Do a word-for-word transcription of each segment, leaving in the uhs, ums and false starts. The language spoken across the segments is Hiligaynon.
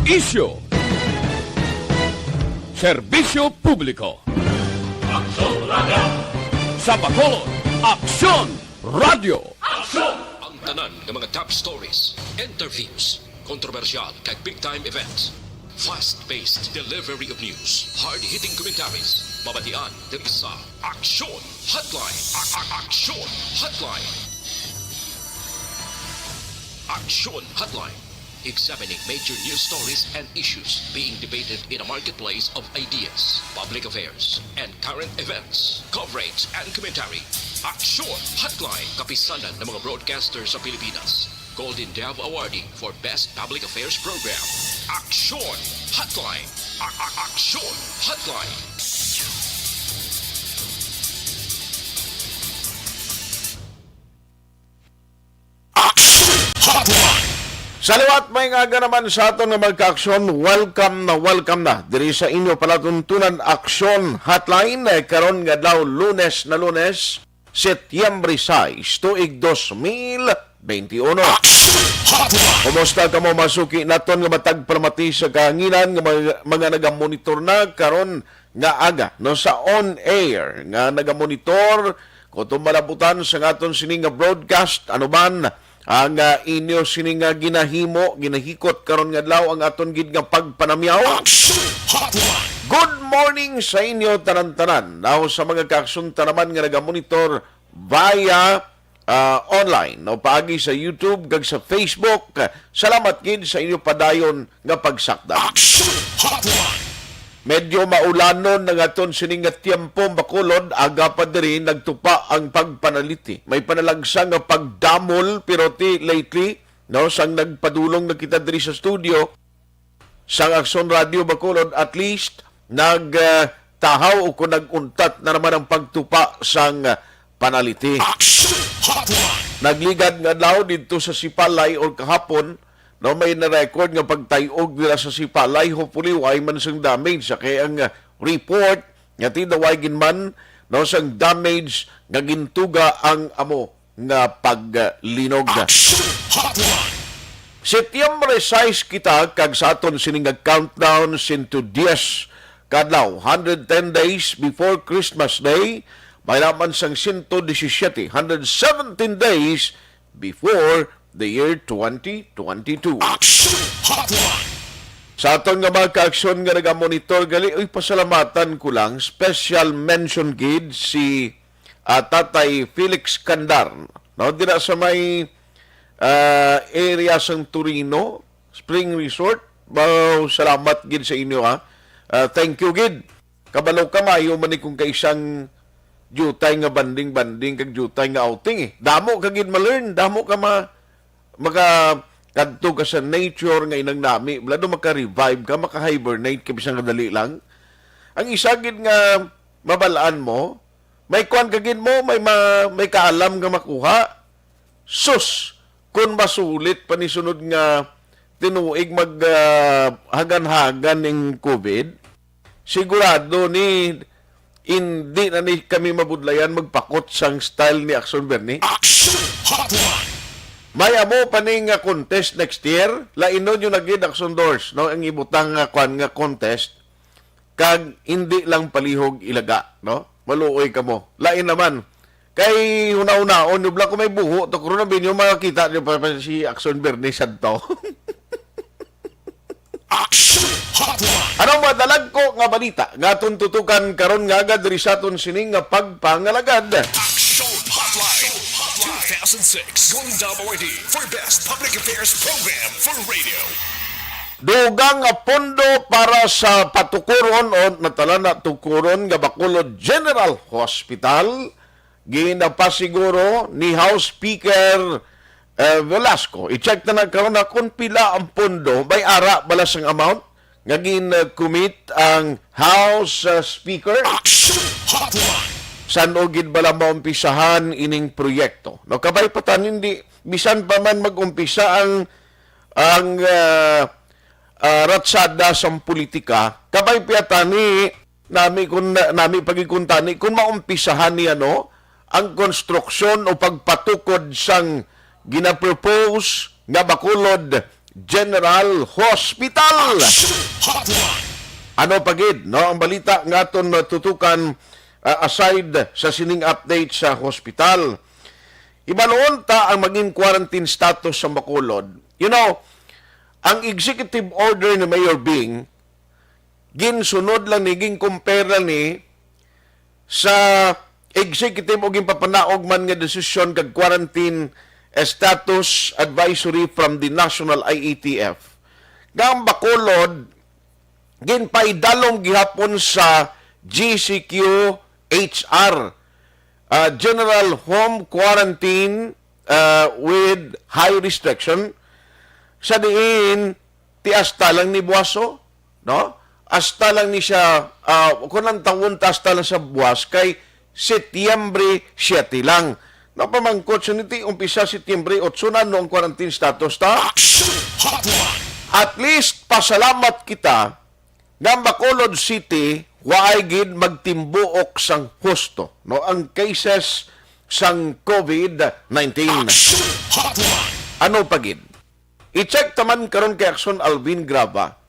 Isyu. Serbisyo publiko. Aksyon Radio. Sa Bacolod, Aksyon Radio. Aksyon! Ang tanan nga mga top stories, interviews, kontrobersyal kag big time events. Fast-paced delivery of news, hard-hitting commentaries, mabatian diri sa Aksyon Hotline. A- a- Aksyon Hotline. Aksyon Hotline. Examining major news stories and issues being debated in a marketplace of ideas, public affairs, and current events. Coverage and commentary. Aksyon Hotline. Kapisanan ng mga broadcaster sa Pilipinas. Golden Dove Awardee for Best Public Affairs Program. Aksyon Hotline. A- a- Aksyon Hotline. Aksyon Hotline. Sa liwat, may nga aga naman sa aton nga mga kaaksyon. Welcome na welcome na diri sa inyo palatuntunan, Aksyon Hotline, eh, karon nga adlaw, Lunes na Lunes, Setyembre sais, tuig dos mil benti uno. Aksyon Hotline. Kumusta kamo, mga suki naton nga matag palamati sa kahanginan, nga mga, mga nagamonitor na karon nga aga, no, sa on air, nga nagamonitor, kutob malabutan sa aton sini nga broadcast, ano man ang, ah, inyo sini nga ginahimo, ginahikot karon nga adlaw, ang aton gid nga pagpanamyaw. Aksyon Hotline. Good morning sa inyo tanan-tanan. Now, sa mga kaaksyonta naman nga nagamonitor via, ah, online, no, paagi sa YouTube kag sa Facebook, salamat gid sa inyo padayon nga pagsakdag. Aksyon Hotline. Medyo maulanon ang aton sini nga tiyempo, Bacolod, aga pa diri nagtupa ang pagpanaliti. May panalagsa nga pagdamol, pero ti lately, no, sang nagpadulong na kita diri sa studio, sang Aksyon Radio Bacolod, at least nag, ah, tahaw o kung nag-untat na naman ang pagtupa sang, ah, panaliti. Aksyon Hotline. Nagligad nga adlaw didto sa Sipalay or kahapon, no, may na-record nga pagtay-og nila sa Sipalay. Hopefully, way man sang damage. Sa kay ang, ah, report nga tidaway gid man, no, sang damage nga gintuga ang amo nga paglinog. Aksyon Hotline. Setyembre sais kita, kag sa aton sini nga countdown, sento diyes ka adlaw, hundred ten days before Christmas Day, may laman sang sento disisiyete, hundred seventeen days before the year twenty twenty-two. Aksyon Hotline. Sa aton nga mga kaaksyon nga nagamonitor gali, uy, pasalamatan ko lang, special mention gid si, ah, Tatay Felix Candar, no? Dira sa may, ah, area sang Torino, Spring Resort. Wow, salamat gid sa inyo, ha. Ah, thank you gid. Kabalo ka, maayo man ni kung kaisang diutay nga banding-banding kag diutay nga outing, eh. Damo ka gid ma-learn, damo ka ma-, makakadto ka sa nature nga inang nami, bala do maka-revive ka, maka-hibernate ka bisan kadali lang. Ang isa gid nga mabal-an mo, may kuan ka gid mo, may ma-, may kaalam nga makuha. Sus, kun masulit pa ni sunod nga tinuig mag, ah, hagan-hagan ning COVID, sigurado ni hindi na ni kami mabudlayan magpakot sang style ni Aksyon Bernie. Aksyon Hotline. May amo pa ni nga contest next year. Lainon nyo na gid, Aksyon Dors, no? Ang ibutang nga kwan nga contest, kag hindi lang palihog ilaga, no? Maluoy kamo. Lain naman. Kay hunahunaon nyo, bala, kung may buho to, karon, abi nyo, makakita nyo pa, pa si Aksyon Bernie sadto. Aksyon Hotline. Anong madalagko nga balita nga aton tutukan karon nga aga diri sa aton sining nga pagpangalagad? Aksyon Hotline. Two thousand six Golden Dove Awardee for Best Public Affairs Program for Radio. Dugang nga pondo para sa patukuron o natala na tukuron nga Bacolod General Hospital ginapasiguro ni House Speaker, eh, Velasco. I-check na lang karon na kung pila ang pondo. May ara bala sang amount nga gin-commit ang House, uh, Speaker? Action Hotline. San-o gid bala maumpisahan ining proyekto? No, kabay pa tani, hindi, bisan pa man mag-umpisa ang, ang, uh, uh, ratsada sang politika, kabay pa tani, nami kun, nami pagikuntani kung maumpisahan niya, no, ang konstruksyon o pagpatukod sang ginapropose nga Bacolod General Hospital. Ano pa gid, no, ang balita nga aton tutukan, ah, aside sa sining update sa hospital? Hibaluon ta ang maging quarantine status sa Bacolod. You know, ang executive order ni Mayor Bing, ginsunod lang ni, gincompare lang ni sa executive o ginpapanaog man nga desisyon kag quarantine status advisory from the National I A T F. Nga ang Bacolod, ginpaidalom gihapon sa G C Q H R, ah, General Home Quarantine, ah, with high restriction, sa diin ti hasta lang ni buwaso, no? Hasta lang ni siya, ah, kung ang tawon ta hasta lang sa buwas kay Setyembre siyete lang. Napamangkot sa niti, umpisa Setyembre otso na, no, ang quarantine status ta? Action Hotline! At least, pasalamat kita nga ang Bacolod City, waay gid magtimbuok sang husto, no, ang cases sang covid nineteen. Action Hotline! Ano pa gid? I-check taman karon kay Action Alvin Graba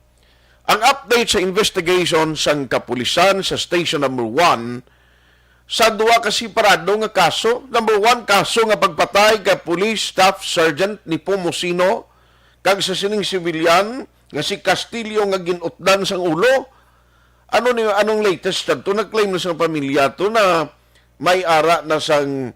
ang update sa investigation sang kapulisan sa Station Number One sa duha ka separado nga kaso. Number one, kaso nga pagpatay kay Police Staff Sergeant Nepomuceno kag sa sining sibilyan nga si Castillo nga gin-utdan sang ulo. Ano ni, anong latest kadto? Nag-claim na sang pamilya to na may ara na sang,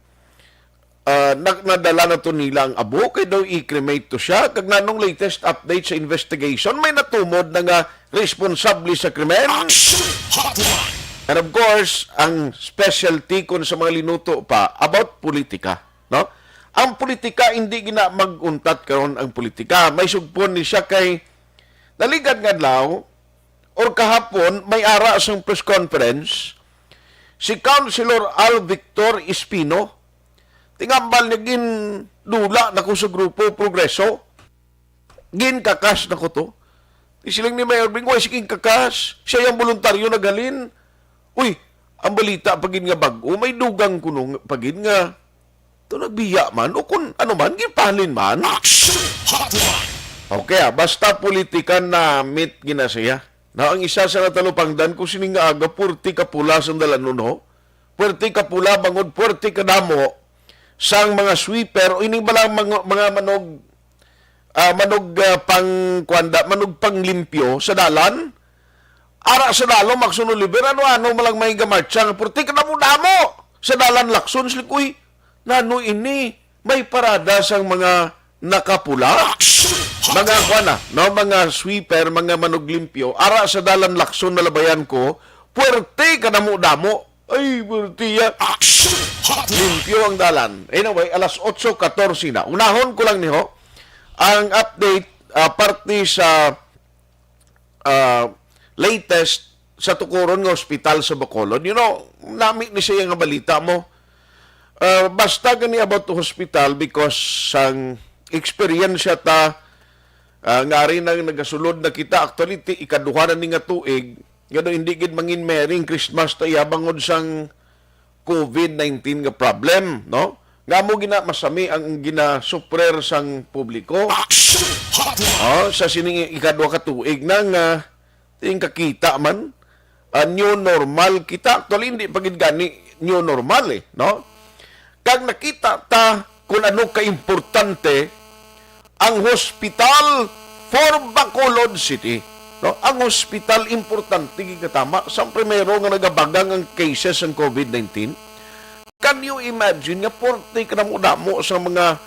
ah, na-, nadala na to nila ang abo, kay daw i-cremate to siya. Kag nanong latest update sa investigation, may natumod na nga responsable sa krimen? Action Hotline! And of course, ang specialty kon sa mga linuto pa about politika, no? Ang politika, hindi gina mag-untat karon ang politika. May sugpon ni siya kay naligad nga adlaw or kahapon, may ara sang press conference si Councilor Al Victor Espino. Tingambal niya, "Gindula na ko sa grupo Progreso. Ginkakas na ko to." Isiling ni Mayor Bing, "Way, sige, kakas. Siya yung voluntaryo naghalin." Uy, ang balita pa gid nga bag-o, may dugang kuno nga, pa gid nga to nagbiya man, o kun ano man, ginpahalin man. Action Hotline! Okay, ah, basta politika namit ginasiya. Na ang isa sa natalupangdan ko sining nga aga, puwerte ka pula sang dalanon, ho. Puwerte ka pula, bangod puwerte ka damo sang mga sweeper, o ining bala mga, mga manog, ah, manog, ah, pang, kuwanda, manog panglimpyo sa dalan. Ara sa dalom, Action Oliver, ano-ano man lang may gamartsa nga puwerte ka damo-damo sa dalan, Lacson. Sila, "Uy, nano ini? May parada sang mga nakapula?" Action Hotline! Mga kuwan na, no? Mga sweeper, mga manuglimpyo. Ara sa dalan, Lacson, nalabayan ko, puwerte ka damo-damo. Ay, puwerte ya. Action Hotline! Limpyo ang dalan. Anyway, alas otso katorse na. Unahon ko lang niho ang update, ah, parte sa, ah, latest sa tukuron nga hospital sa Bacolod. You know, nami ni siya nga balita mo. Ah, basta gani about to hospital because sang eksperyensya ta, ah, nga ari na nagasulod na kita. Actually, ti, ikaduha na ni nga tuig, nga daw hindi gid mangin Merry Christmas ta iya bangod sang covid nineteen nga problem, no? Nga mo gina masami ang ginasuprer sang publiko. Action Hotline! Oh, sa sining ikadwa ka tuig na nga tingkakita man, ah, new normal kita. Actually, hindi pa gid gani new normal eh, no? Kag nakita ta kung ano kaimportante ang hospital for Bacolod City. No? Ang hospital, importante gid katama. Sa primero nga nagabagang ang cases ng covid nineteen, can you imagine nga forty ka damo-damo sa mga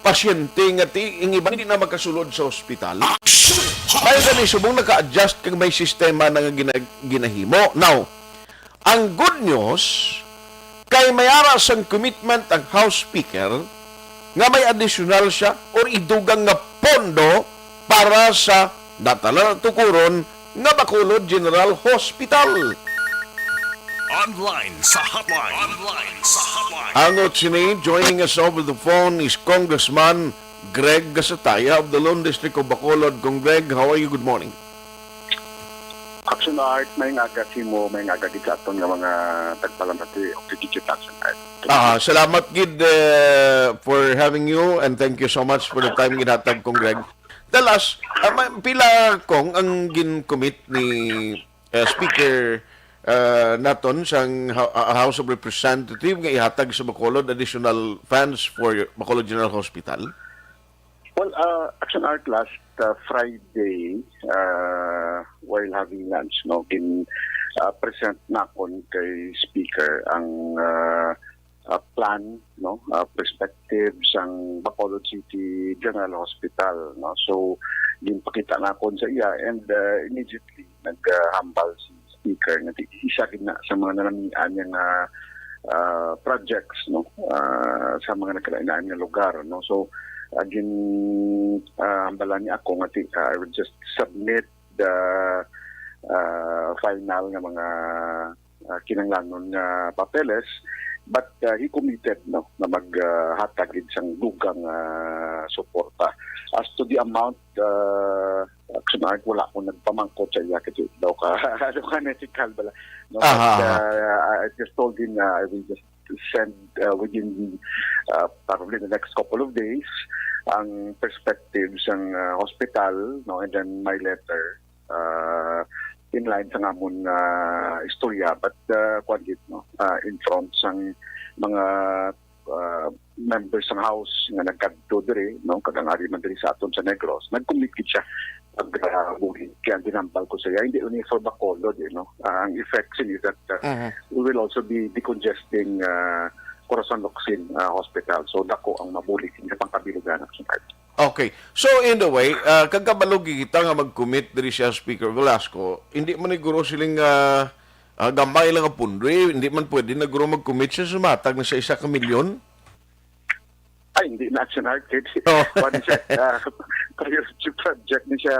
pasyente nga ti, ang iban hindi na makasulod sa hospital? Action! May gani subong naka-adjust kag may sistema na nga gina-, ginahimo. Now, ang good news, kay may ara sang commitment ang House Speaker nga may additional siya or idugang nga pondo para sa natala tukuron nga Bacolod General Hospital. Online sa hotline. Online sa hotline. Angot sini, joining us over the phone is Congressman Greg Gasataya of the Lone District of Bacolod. Cong Greg, how are you? Good morning. Action Art, may ngaga si mo, may ngaga gid sa aton nga mga tagpalamati o digit Action Art. Ah, salamat gid, eh, for having you and thank you so much for the time ginhatag, Cong Greg. The last, ah, ma-, pila, Cong, ang gin-commit ni, ah, Speaker, ah, naton sang Ho-, ah, House of Representative nga ihatag sa Bacolod additional funds for Bacolod General Hospital? Well, uh, Action Art, last uh, Friday, uh, while having lunch, no, gin uh, present nakon kay Speaker ang uh, uh, plan, no, uh, perspective sang Bacolod City General Hospital, no. So ginpakita nakon sa iya, and uh, immediately naghambal si Speaker nga ti-, isa gid na sa mga nanamian niya nga ah, projects, no, ah, sa mga nagkalain-lain nga lugar, no. So uh, gin uh, hambalan niya ako nga ti-, uh, I will just submit the uh, final nga mga uh, kinahanglanon nga papeles, but uh, he committed, no, na maghatag gid sang dugang uh, suporta. As to the amount, uh, Action Art, wala ko nagpamangkot sa iya kasi daw ka, ano ka, ethical bala. No, but Aha, aha. uh, I just told him na I will just send uh, within uh, probably the next couple of days ang perspective sang uh, hospital, no, and then my letter uh, in line sa ngamon nga istorya, but uh, kuwan gid, no, uh, in front sang mga uh, members sang House nga nagkadto diri, no, kag ang ari man diri sa aton sa Negros, nag-commit gid siya pag uh, buhi. Kaya ang ginambal ko sa iya, hindi only for Bacolod, eh, no. Uh, ang effect sini is that uh, Mhm. we will also be decongesting uh, Corazon Locsin uh, Hospital. So dako ang mabulig sa pangkabilugan sa Okay. So, in the way, ah, kag kabalo kita nga mag-commit diri siya, Speaker Velasco, hindi man ni guro siling, ah, ah, gamay lang ang pundo, eh. Hindi man pwede na guro mag-commit siya, sumatag na sa isa ka milyon? Ay, hindi na, Action Art, kay Oh. kuwan siya, ah, priority project ni siya,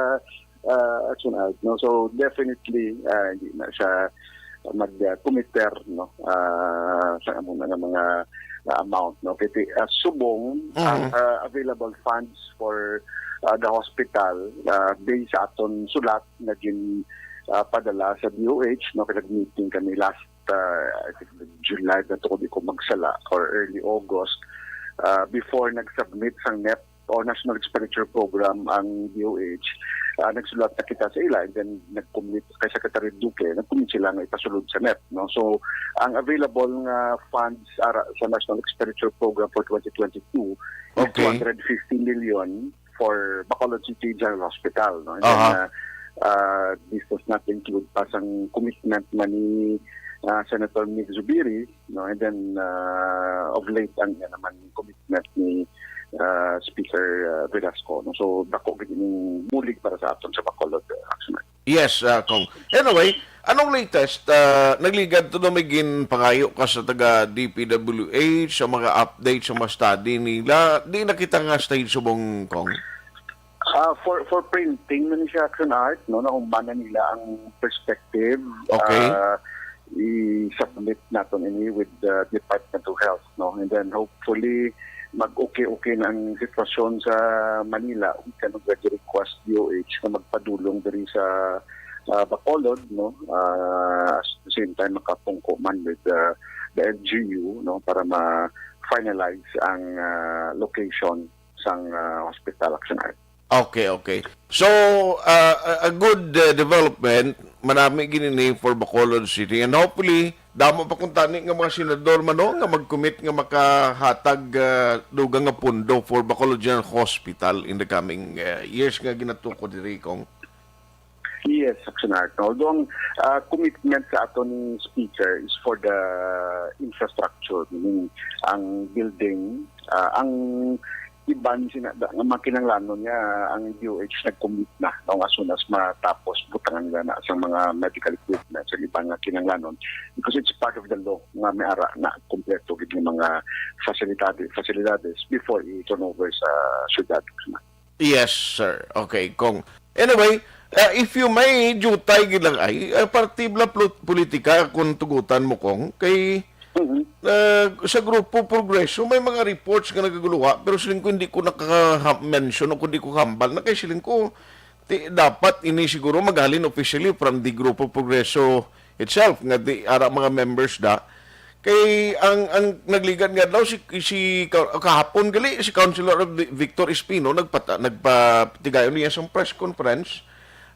ah, Action Art, no? So, definitely, ah, hindi na siya mag-committer, no, ah, sa amo na nga mga uh, amount, no? Kay ti-, uh, subong Mhm. ang uh, available funds for uh, the hospital, uh, based sa aton sulat nga gin uh, padala sa D O H, no, kay nag-meeting kami last uh, I think July na to, kung di ko magsala, or early August, uh, before nag-submit sang NEP o National Expenditure Program ang D O H, uh, nagsulat na kita sa ila, and then nag-commit kay Secretary Duque, nag-commit sila nga ipasulod sa NEP, no? So, ang available nga funds ara sa National Expenditure Program for twenty twenty-two is Okay. two hundred fifty million for Bacolod City General Hospital, no? And then, Aha. uh, uh, this does not include pa sang commitment man ni uh, Senator Mig Zubiri, no? And then uh, of late ang yan naman commitment ni uh, Speaker uh, Velasco, no? So dako gid ining bulig para sa aton sa Bacolod, uh, Action Art. Yes, uh, Cong. Anyway, anong latest? Uh, nagligad to na may ginpangayo ka sa taga D P W H, sa mga update, sa mga study nila. Di nakita nga stage subong, Cong? Ah, for for printing man siya, Action Art, no, nahuman na nila ang perspective. Okay. Ah, i-submit naton ini with the Department of Health, no, and then hopefully mag-okay-okay na ang sitwasyon sa Manila. We can already request D O H na magpadulong diri sa ah, Bacolod, no, ah, at the same time makapungko man with uh, the L G U, no, para ma-finalize ang ah, location sang ah, hospital, Action Art. Okay, okay. So, uh, a, a good uh, development, manami gini ni for Bacolod City, and hopefully damo pa kuntani nga mga senador man, no, nga mag-commit nga makahatag uh, dugang nga pundo for Bacolod General Hospital in the coming uh, years nga ginatukod diri, Cong. Yes, Action Art. Although ang uh, commitment sa aton speaker is for the infrastructure, meaning ang building, uh, ang iban sina nga makinanglanon niya ang D O H nag-commit na, no, as soon as matapos butangan nila na sa mga medical equipment sa iba nga kinanglanon, because it's part of the law nga may ara na kompleto gid ng mga facilidades, facilidades before i-turnover sa syudad. Yes, sir. Okay, Cong. Anyway, uh, if you may, jutay gid lang ay, uh, parte bala plu- politika kung tugutan mo, Cong, kay Mhm. uh, sa Grupo Progreso may mga reports nga nagaguluha, pero siling ko hindi ko naka-mention o kundi ko hambal na kay siling ko ti, dapat ini siguro maghalin officially from the Grupo Progreso itself nga di ara mga members da. Kay ang, ang nagligad nga daw si, si ka-, kahapon gali si Councilor Vi-, Victor Espino nagpata-, nagpatigayon niya sa press conference,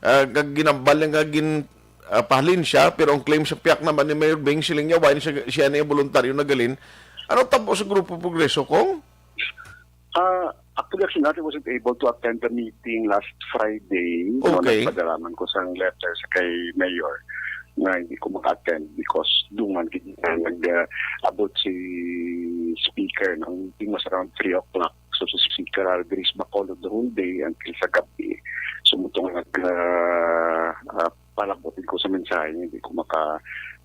ah, kag ginambal niya nga gin, ah, pahalin siya, pero ang claim sa piyak naman ni Mayor Bing, siling niya, wala siya, siya na yung voluntaryo na galin. Ano tabo sa Grupo Progreso, Kong? Ah, actually, actually, I wasn't able to attend the meeting last Friday. No, Okay. Nagpadala man ko sang letter sa kay Mayor nga hindi ko maka-attend because dungan gid nga nag-abot si speaker. Ang meeting was around three o'clock. So, si Speaker Alvarez Bacolod the whole day until sa gabi. So, mutong nag, ah, ah, palabot ko sa mensahe, hindi ko maka,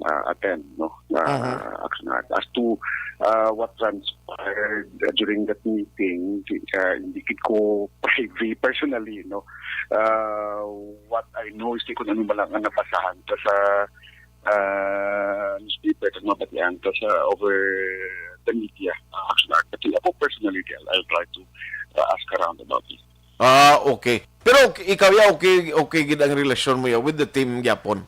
ah, attend, no? Ah, Aha. Action Art. As to, ah, what transpired, ah, during that meeting, di, ah, hindi gid ko privy personally, no? Ah, what I know is di ko ano ba lang ang nabasahan ta sa, ah, newspaper kag mabatian ta sa over the media, ah, Action Art. But ako personally, I'll, I'll try to, ah, ask around about it. Ah, okay. Pero okay, ikaw ya, okay, okay gid ang relasyon mo ya with the team gyapon.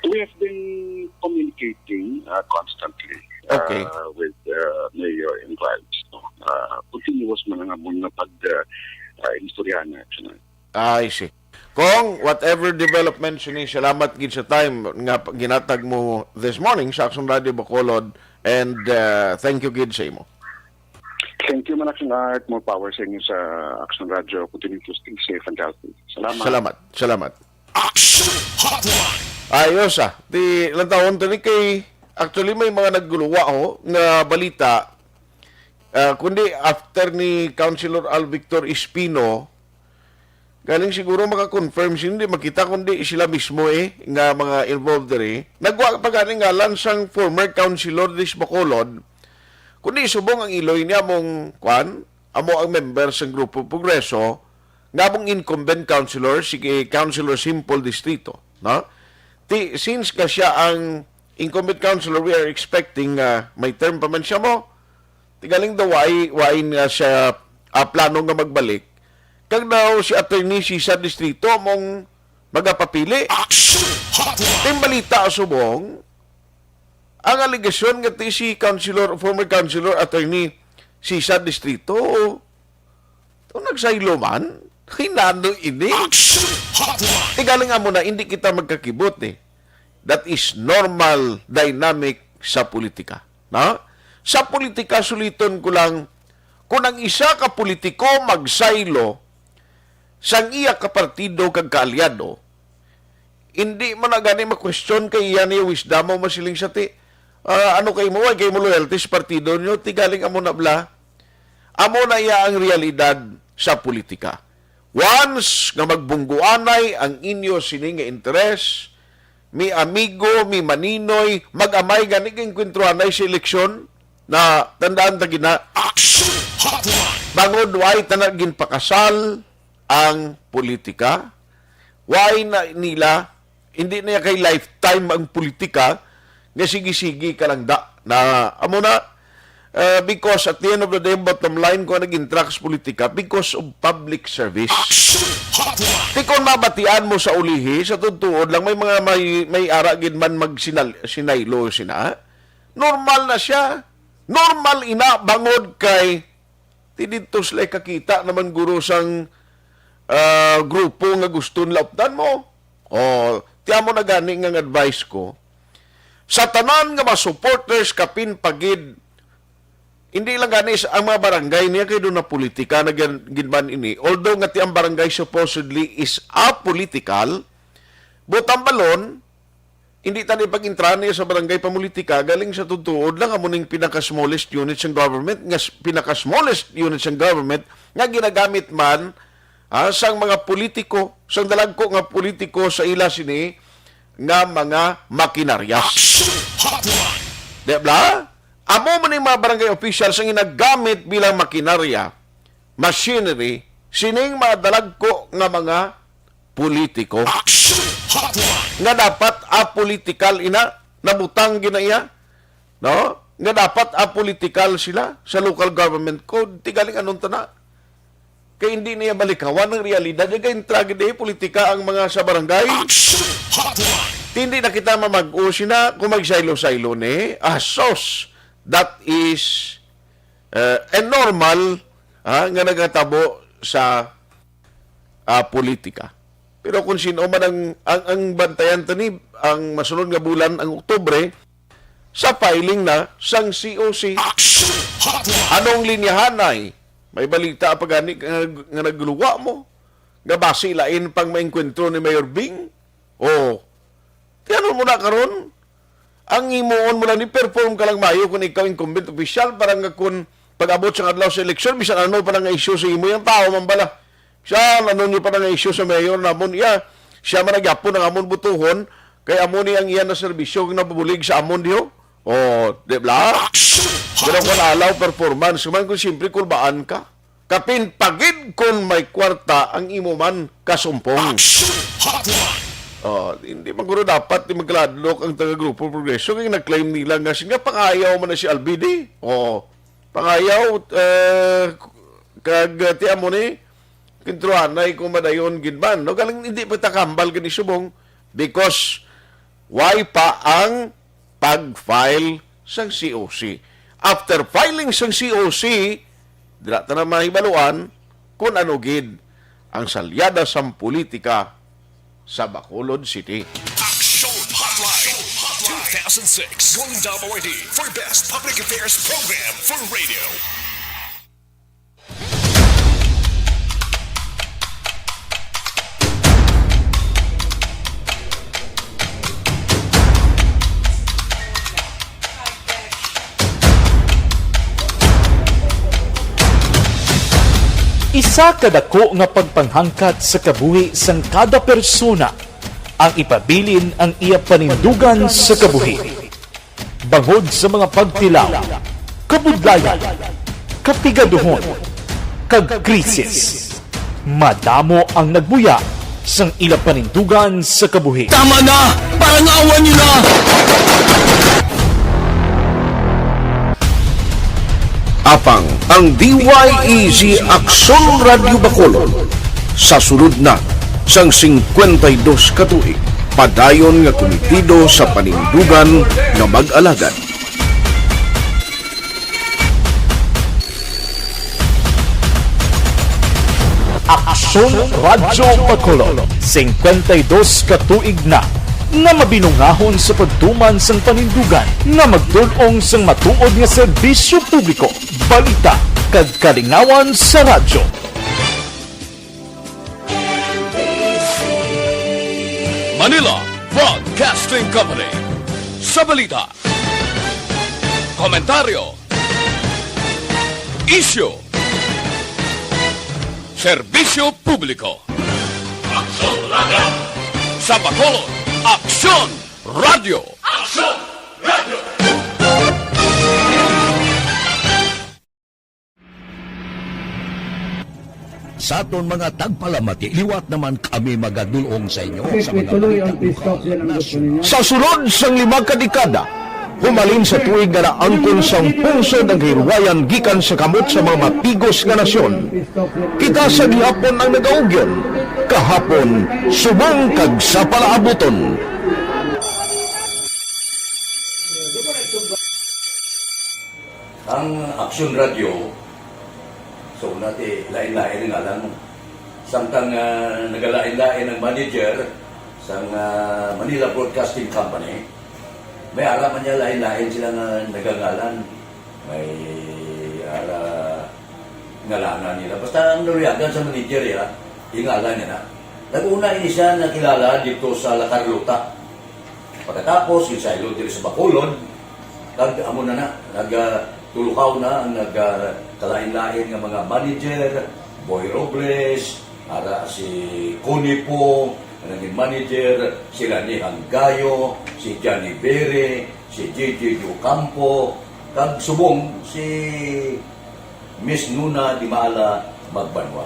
We have been communicating, uh, constantly, uh, Okay. with, uh, Mayor and Vice. No? Uh, continuous man ang amon nga pag, uh, uh, istoryahan na, actually. I see. Kong, whatever developments ini, salamat gid sa time nga p-, ginatag mo this morning sa Action Radio Bacolod, and, uh, thank you gid sa imo. Thank you, Manakson Art. More power sa inyo sa Action Radio. Continue to stay safe and healthy. Salamat. Salamat. Salamat. Action Hotline. Ayos ah. Di lang taon to ni kay, actually, may mga nagguluwa ho nga balita. Ah, kundi after ni Councilor Al Victor Espino, galing siguro maka-confirm, hindi makita kundi sila mismo eh, nga mga involved diri. Nagwa pa gani ngalan sang former councilor dis Bacolod, kundi subong ang iloy niya mong kwan, amo ang member sang Grupo Progreso, nga mong incumbent councilor, si Councilor Simple Distrito, no? Ti, since ka siya ang incumbent councilor, we are expecting, ah, may term pa man siya mo. Ti galing daw, why, why nga siya, ah, plano nga magbalik? Kag daw si Attorney Sisa Distrito mong magapapili. Action Hotline. Ting balita subong, ang alegasyon nga ti si Councilor, former Councilor Attorney Sisa Distrito, to nagsaylo man, hinano ini? Action Hotline. Ti galing amo na, hindi kita magkakibot eh. That is normal dynamic sa politika. Na? Sa politika, suliton ko lang, kung ang isa ka politiko magsaylo sang iya ka partido kag kaalyado, hindi mo na gani ma-question kay iya niya wisdom mo masiling sa ti, ah, ano kay mo, why kay mo loyalty sa partido niyo, ti galing amo na bla. Amo na iya ang realidad sa politika. Once nga magbungguanay ang inyo sini nga interes, mi amigo, mi maninoy, mag-amay gani kay enkwentruhanay sa eleksyon, na tandaan ta gina, Action Hotline. bangod way ta na ginpakasal ang politika, way na nila, hindi na kay lifetime ang politika, nga sige-sige ka lang da. Na, amo na, uh, because at the end of the day, bottom line ko nag-intract sa politika because of public service. Action Hotline. Ti kung mabatian mo sa ulihi, sa tutuod lang, may mga may, may ara gid man magsinal-, sinaylo sina. Normal na siya. Normal ina bangod kay ti didto sila kakita naman guro sang, ah, grupo nga gusto nila updan mo. O, ti amo na gani nga, nga advice ko. Sa tanan nga mga supporters, kapin pagid, hindi lang gani sa, ang mga barangay niya kay doon na politika na gin-, ginban ini. Although nga ti ang barangay supposedly is apolitical, but ang balon, hindi tani pag-intra niya sa barangay pamulitika, galing sa tutuod lang, amo ning pinaka-smallest unit sang government, nga s-, pinaka-smallest unit sang government, nga ginagamit man, ah, sang mga politiko, sang dalagko nga politiko sa ila sini nga mga makinarya. Action Hotline. Di ba? Amo man ning mga barangay officials ang ginagamit bilang makinarya, machinery, sining mga dalagko nga mga politiko Action Hotline. nga dapat apolitical ina, nabutang gina iya, no? Nga dapat apolitical sila sa local government code. Ti galing anong tana? Kay hindi niya balikawan ang realidad. Kay intra gid eh, politika ang mga sa barangay. Action Hotline. Hindi na kita mamag-o sina kung magsaylo-saylo ni. Asos, that is, uh, a normal, ah, nga nagatabo sa, ah, politika. Pero kung sino man ang, ang, ang bantayan ta ni, ang masunod nga bulan, ang Oktubre, sa filing na sang C O C. Action Hotline! Anong linyahanay? May balita pa gani nga, nga nagluwa mo? Nga basi lain pang maengkwentro ni Mayor Bing? O, tiyanon mo na karon. Ang imuon mo lang ni perform ka lang mayo kung ikaw incumbent official para nga kung pag-abot sa adlaw sa eleksyon, bisan ano pa lang nga issue sa imo, yung tao man bala. Bisan ano niyo pa lang nga issue sa mayor namon, iya, siya man nagyapon ang amon butuhon, kay amo ni ang iya na serbisyo nga nabubulig sa amon diho. O, di ba? Pero kung alaw performance, man kung siyempre kulbaan ka. Kapin pagid kon may kwarta ang imo man kasumpong. Action Hotline! Oh, hindi man guro dapat di magkaladlok ang taga Grupo Progreso kay nag-claim nila nga sila pangayaw man na si Alvin, eh. Oh, pangayaw, eh, kag, eh, ti amo ni, kintrohanay kung madayon gid man. No? Galing hindi pa takambal gani subong because why pa ang pag-file sang C O C. After filing sang C O C, dira ta na mahibaluan kung ano gid ang salyada sang politika sa Bacolod City. Action Hotline two thousand six Golden Dome Awardee for Best Public Affairs Program for Radio. Isa ka dako nga pagpanghangkat sa kabuhi sang kada persona ang ipabilin ang iya panindugan sa kabuhi. Bangod sa mga pagtilaw, kabudlayan, kapigaduhon, kag krisis, madamo ang nagbuya sang ila panindugan sa kabuhi. Tama na! Parangawan niyo na! Apang ang D Y E Z Aksyon Radyo Bacolod sa sulod na sang singkwenta y dos ka tuig, padayon nga kumitido sa panindugan nga mag-alagad. Aksyon Radyo Bacolod, singkwenta y dos ka tuig na nga mabinungahon sa pagtuman sang panindugan nga magtul-ong sang matuod nga serbisyo publiko, balita, kag kalingawan sa radyo. Manila Broadcasting Company. Sa balita, komentaryo, isyu, serbisyo publiko. Aksyon Radyo. Sa Bacolod, Aksyon Radyo. Aksyon Radyo. Sa aton mga tagpalamati, liwat naman kami magadul-ong sa inyo sa mga balita lokal, nasyonal. Sa sulod sang lima ka dekada, humalin sa tuig nga naangkon sang pungsod ang kahilwayan gikan sa kamot sa mga mapigos nga nasyon, kita sa gihapon ang nagaugyon, kahapon, subong kag sa palaabuton. Ang Aksyon Radyo, so, nati, lain-lain ang ngalan mo. Samtang, ah, nagalain-lain ang manager sang, ah, Manila Broadcasting Company, may ara man niya lain-lain sila nga nagangalan. May ara ngalanan nila. Basta ang naluyagan sa manager, ya, ingalan niya na. Nag-una ini siya nakilala dito sa La Carlota. Pagkatapos, ginsaylo diri sa Bacolod, kag amo na na, nag, ah, tulukaw na ang nag, ah, kalain-lain nga mga manager, Boy Robles, ara si Connie Pong, ang naging manager, si Rani Hanggayo, si Johnny Bere, si J J Ocampo, kag subong si Miss Nuna Dimala Magbanwa.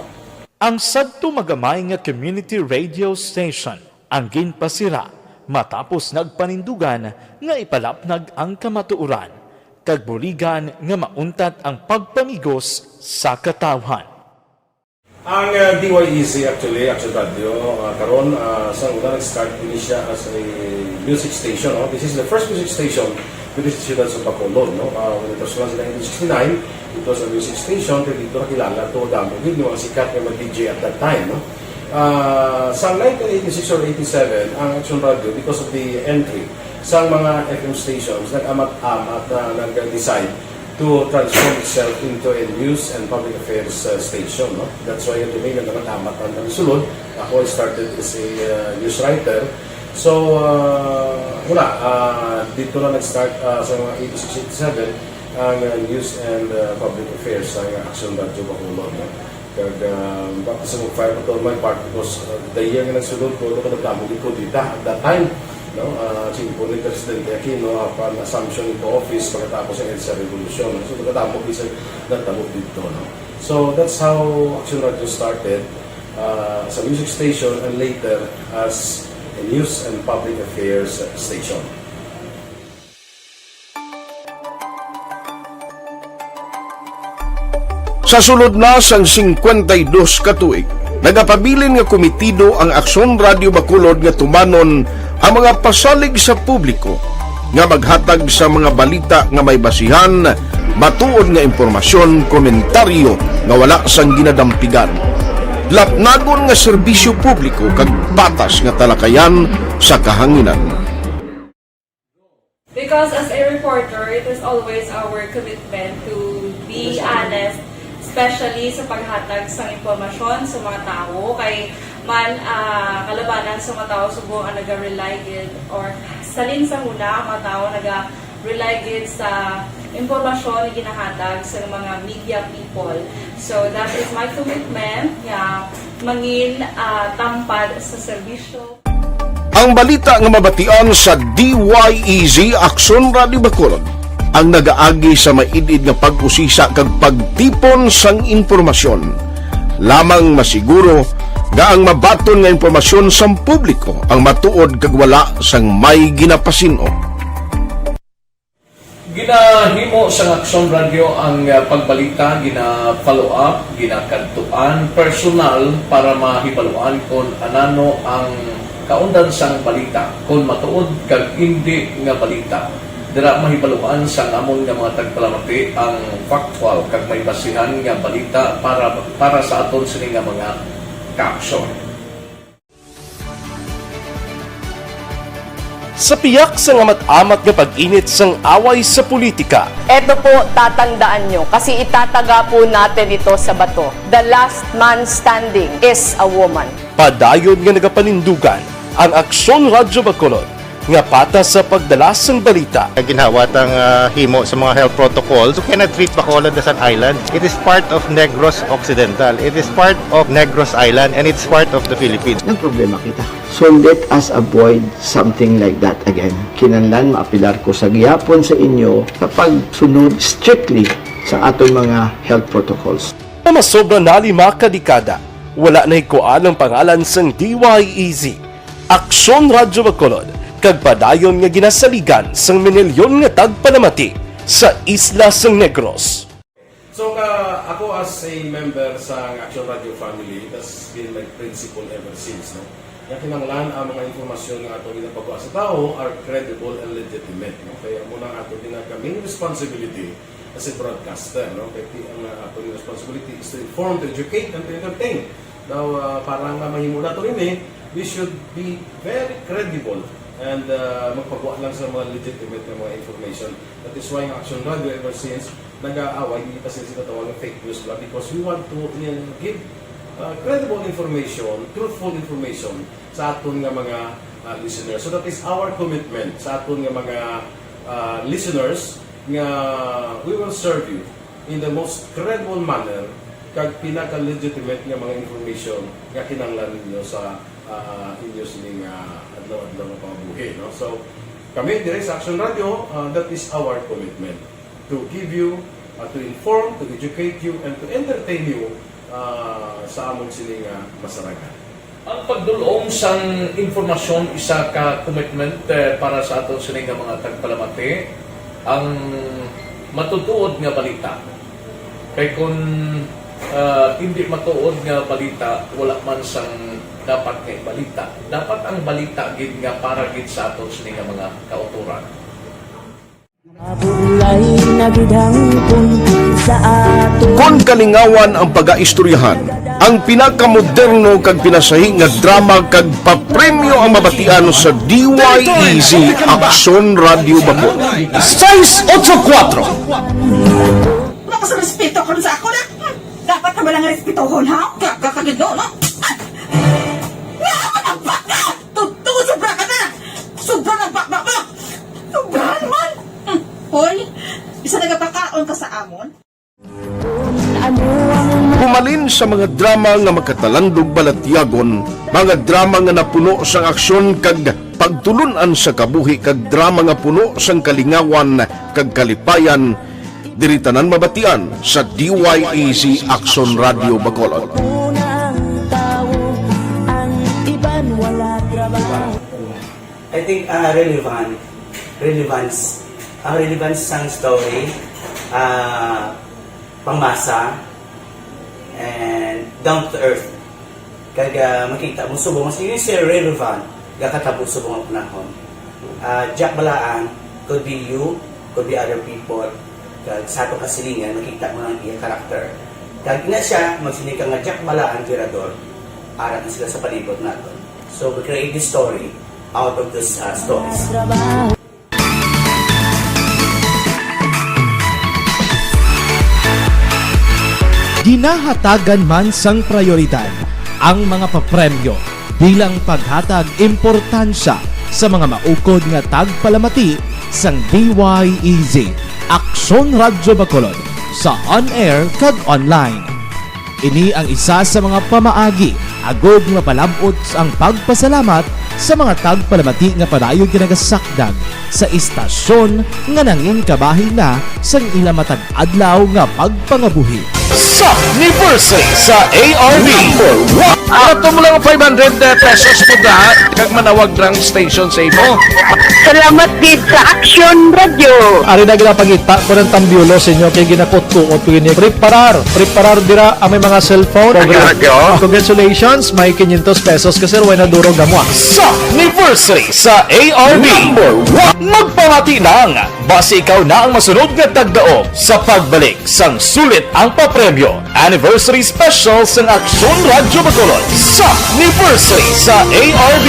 Ang sadto magamay nga community radio station ang ginpasira matapos nagpanindugan nga ipalapnag ang kamatuoran kag buligan nga mauntat ang pagpamigos sa katawhan. Ang uh, D Y E Z actually, Action Radio, uh, karon uh, sa una nag-start ini siya as a music station. No? This is the first music station with the Siyudad sa Bacolod. No? Uh, when it was launched in nineteen sixty-nine, it was a music station, kaya dito nakilala to damo gid yung mga sikat nga mga D J at that time. No? Uh, sa nineteen eighty-six or eighty-seven, ang Action Radio, because of the entry sa mga F M stations, nag-amat-amat na nag-decide to transform itself into a news and public affairs uh, station. No? That's why kami nagkakatamat ang kami sulod. Ako, I started as a uh, news writer. So, uh, wala. Uh, dito na nag-start uh, sa mga eighty-six, eighty-seven ang uh, news and uh, public affairs sa Action Radio Bacolod. No? Kag uh, baka sa mag-fire pa to my part because uh, the year nga nagsulod ko, ano ka nagdamo gid ko dita at that time. No? Uh, siyempre ni Presidente Aquino, apan assumption into office pagkatapos ng EDSA Revolution. So, pagkatapos isa nagtabo dito. No? So, that's how Action Radio started uh, as a music station and later as a news and public affairs station. Sa sulod na sang singkwenta y dos ka tuig, nagapabilin nga komitido ang Aksyon Radio Bacolod nga tumanon ang mga pasalig sa publiko nga maghatag sa mga balita nga may basihan, matuod nga impormasyon, komentaryo nga wala sang ginadampigan, lapnagon nga serbisyo publiko kag patas nga talakayan sa kahanginan. Because as a reporter, it is always our commitment to be honest, especially sa paghatag sang impormasyon sa mga tawo. Kay man ah, kalabanan sa mga tawo subong ang naga-rely gid or salin sa huna ang mga tawo naga-rely gid sa impormasyon nga ginahatag sa mga media people. So that is my commitment nga mangin ah, tampad sa serbisyo. Ang balita nga mabatian sa D Y E Z Aksyon Radio Bacolod ang nagaagi sa maid-id nga pag-usisa kag pagtipon sang impormasyon. Lamang masiguro nga ang mabaton nga impormasyon sang publiko ang matuod kag wala sang may ginapasin-o. Ginahimo sang Aksyon Radio ang ah, pagbalita, gina-follow up, ginakadtuan personal para mahibaluan kon anano ang kaundan sang balita, kon matuod kag indi nga balita. Dira mahibaluan sang amon nga mga tagpalamati ang factual kag may basihan nga balita para para sa aton sini nga mga kaaksyon. Sa piyak sang amat-amat nga pag-init sang away sa politika, Eto po, tatandaan nyo, kasi itataga po natin ito sa bato. The last man standing is a woman. Padayon nga nagapanindugan ang Aksyon Radyo Bacolod nga patas sa pagdala sang balita. Ginhawa tang ah, himo sa mga health protocols. You cannot treat Bacolod as an island. It is part of Negros Occidental. It is part of Negros Island and it's part of the Philippines. Nagproblema kita. So let us avoid something like that again. Kinahanglan maapilar ko sa gihapon sa inyo sa pagsunod strictly sa aton mga health protocols. Nga masobra na lima ka dekada, wala nahikuan ang pangalan sang D Y E Z, Aksyon Radyo Bacolod, kag padayon nga ginasaligan sang minilyon nga tagpalamati sa isla sang Negros. So ka, ako as a member sa Action Radio family, that's been my principle ever since, no? Nga kinahanglan ang mga impormasyon nga ato ginapagawa sa tawo are credible and legitimate, no? Kaya mo na ato gina ka main responsibility as a broadcaster, no? Kaya ti- ang uh, ato responsibility is to inform, to educate, and to entertain. Now, uh, para nga mahimo nato ini, we should be very credible and uh, magpagawa lang sa mga legitimate nga mga information. That is why ang Action Radio ever since nag-aaway, hindi kasi sila tawag ng fake news lang because we want to uh, give uh, credible information, truthful information sa aton nga mga uh, listeners. So that is our commitment sa aton nga mga uh, listeners nga we will serve you in the most credible manner kag pinaka-legitimate nga mga information nga kinahanglan ninyo sa uh, inyo sining uh, adlaw-adlaw nga pangabuhi. No? So, kami dire sa Action Radio, uh, that is our commitment to give you, uh, to inform, to educate you, and to entertain you uh, sa amon sini nga masaragan. Ang pagdul-ong sang impormasyon isa ka commitment eh, para sa aton sini nga mga tagpalamati, ang matutuod nga balita. Kay kun Ah, hindi matuod nga balita, wala man sang dapat nga balita. Dapat ang balita gid nga para gid sa aton sini nga mga kautoran. Mabulay na gid ang punto sa ato. Kon kalingawan ang pagaistoryahan, ang pinakamoderno kag pinasahi nga drama kag papremyo ang mabatian sa D Y E Z Aksyon Radyo Bacol. Sais otso kuwatro. Wala ka sa respeto karon sa ako na. Hmm, dapat na ba lang respetohon, ha? Gaga ka gid, no? Ah! Nga ako nagbaka! Totoo, sobra ka na! Sobra na baka mo! Sobra naman! Hmm, hoy, isa nagapakaon ka sa amon? Humalin sa mga drama nga makatalandog balatyagon, mga drama nga napuno sang aksyon kag pagtulun-an sa kabuhi, kag drama nga puno sang kalingawan kag kalipayan, diri tanan mabatian sa D Y E Z Aksyon Radyo Bacolod. Una ang tawo, ang iban wala trabaho. I think, ah, relevant, relevance, ang relevance sang story, ah, pangmasa, and down to earth. Kag, ah, makita mo subong, mas yun siya relevant, gakatabo subong ang panahon. Ah, Jack Balaan, could be you, could be other people. Kag sa atong kasilingan, makita mo ang iya karakter. Kag ina siya, magsiling ka nga Jack Balaan, Tirador, ara na sila sa palibot naton. So, we create this story out of these, ah, stories. Ginahatagan man sang prayoridad ang mga papremyo bilang paghatag importansya sa mga maukod nga tagpalamati sang D Y E Z Aksyon Radyo Bacolod sa on-air kag online. Ini ang isa sa mga pamaagi agod mapalab-ot ang pagpasalamat sa mga tagpalamati nga padayon ginagasakdag sa istasyon nga nangin kabahin na sang ila matag adlaw nga pagpangabuhi. Sa anniversary sa A R B. Number one. Ano to mo lang five hundred pesos mo da, kag manawag rang station sa imo. Salamat gid sa Aksyon Radyo. Ari na ginapangita ko ng tambiolo sa inyo kay ginakutkuot ko ini. Preparar, preparar dira ang may mga cellphone. Aksyon Radyo. Congratulations, may quinientos pesos ka, sir, way na duro gamwa. Sa anniversary sa A R B. Number one. Magpamati lang. Basi ikaw na ang masunod nga tagdaog sa pagbalik sang sulit ang papremyo. Anniversary Special sang Aksyon Radyo Bacolod sa anniversary sa A R B.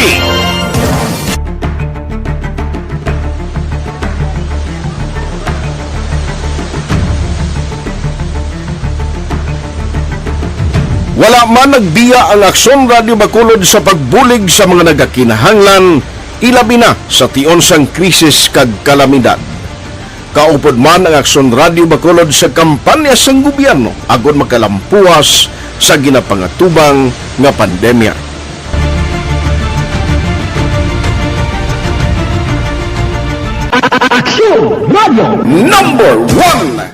Wala man nagbiya ang Aksyon Radyo Bacolod sa pagbulig sa mga nagakinahanglan, ilabi na sa tion sang krisis kag kalamidad. Kaupod man ang Aksyon Radyo Bacolod sa kampanya sang gobyerno agod makalampuas sa ginapangatubang nga pandemya. Aksyon Radyo Number One.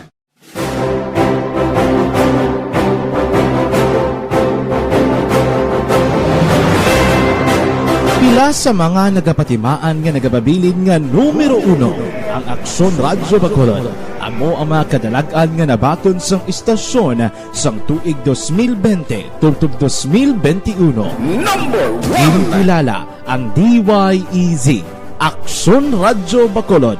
Pila sa mga nagapatimaan nga nagababilin nga numero uno ang Aksyon Radyo Bacolod. Amo ang mga kadalag-an nga nabaton sang istasyon sang tuig dos mil bente tubtob dos mil bente uno. Number one. Ginkilala ang D Y E Z, Aksyon Radyo Bacolod,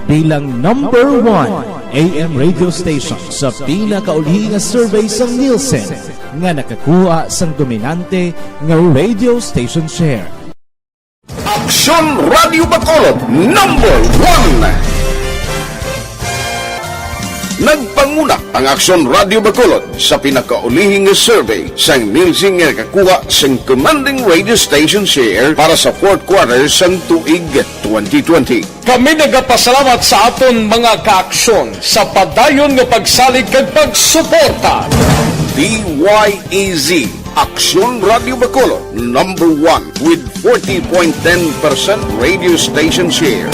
bilang number one A M radio station sa pinakaulihi nga survey sang Nielsen nga nakakuha sang dominante nga radio station share. Aksyon Radyo Bacolod, number one. Nagpanguna ang Aksyon Radyo Bacolod sa pinakaulihi nga survey sang Nielsen nga nakakuha sing commanding radio station share para sa fourth quarter sang tuig twenty twenty. Kami nagapasalamat sa aton mga kaaksyon sa padayon nga pagsalig kag pagsuporta. D Y E Z, Aksyon Radyo Bacolod, number one with forty point ten percent radio station share.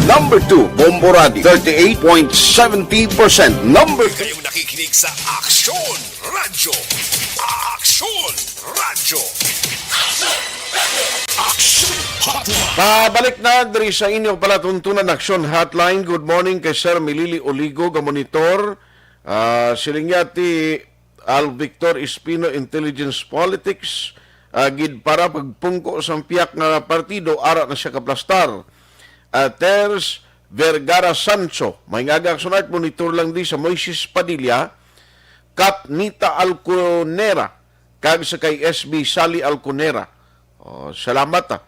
Number two, Bombo Radio, thirty-eight point seventy percent. Number Kayong nakikinig sa Aksyon Radyo. Aksyon Radyo. Aksyon Hotline. Pabalik na diri sa inyo palatuntunan, Aksyon Hotline. Good morning kay Sir Milili Oligo, ga monitor. Ah, siling niya ti, Al Victor Espino, Intelligence Politics, ah, gid para pagpungko sang piyak nga partido, ara na siya kaplastar. Ah, Ters Vergara Sancho, may ngaga, Action Art, monitor lang di sa Moises Padilla, Katnita Alconera, kag sa kay S B Sally Alconera. Oh, salamat, ah.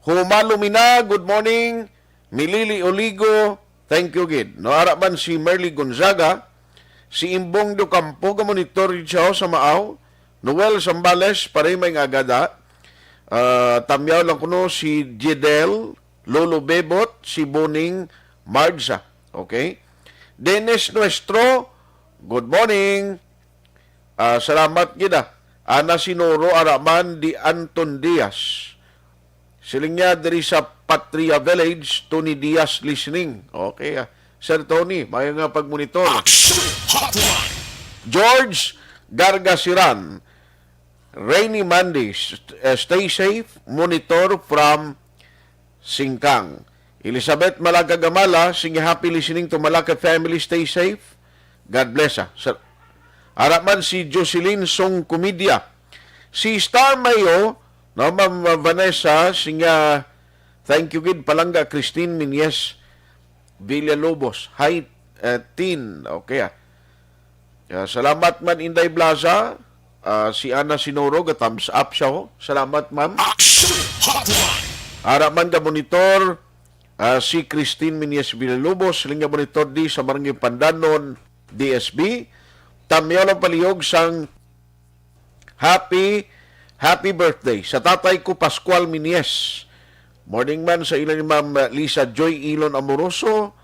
Humalo mi na, good morning. Milili Oligo, thank you gid. No, ara man si Merly Gonzaga, si Imbong Docampo, ga-monitor gid siya sa Maaw. Noel Zambales, pare, may nga agada. Ah, tamyaw lang kuno si Jedel, Lolo Bebot, si Boning Marza. Okay? Dennis Nuestro, good morning. Ah, salamat gid, ah. Ana Sinoro, ara man di Anton Diaz. Siling niya diri sa Patria Village, Tony Diaz listening. Okay, ah. Sir Tony, mayo nga pagmonitor. Action Hotline. George Gargasiran, Rainy Mondays, eh, stay safe, monitor from Singkang. Elizabeth Malaga Gamala, sige, happy listening to Malaga family, stay safe. God bless, ah. Sir, ara man si Jocelyn Song Comedia. Si Star Mayo, no, Ma'am Vanessa, singa, thank you gid, palangga Christine Minyes Villalobos. Hi, eh, Tin. Okay, ah. Ah, salamat man, Inday Blaza. Ah, si Ana Sinoro, ga-thumbs up siya, ho. Salamat, ma'am. Action Hotline. Ara man ga-monitor, ah, si Christine Minyes Villalobos, siling ga-monitor di sa Barangay Pandanon, D S B. Tamyaw lang palihog sang happy, happy birthday sa tatay ko, Pascual Minyes. Morning man sa ila ni Ma'am Lisa Joy Ilon Amoroso,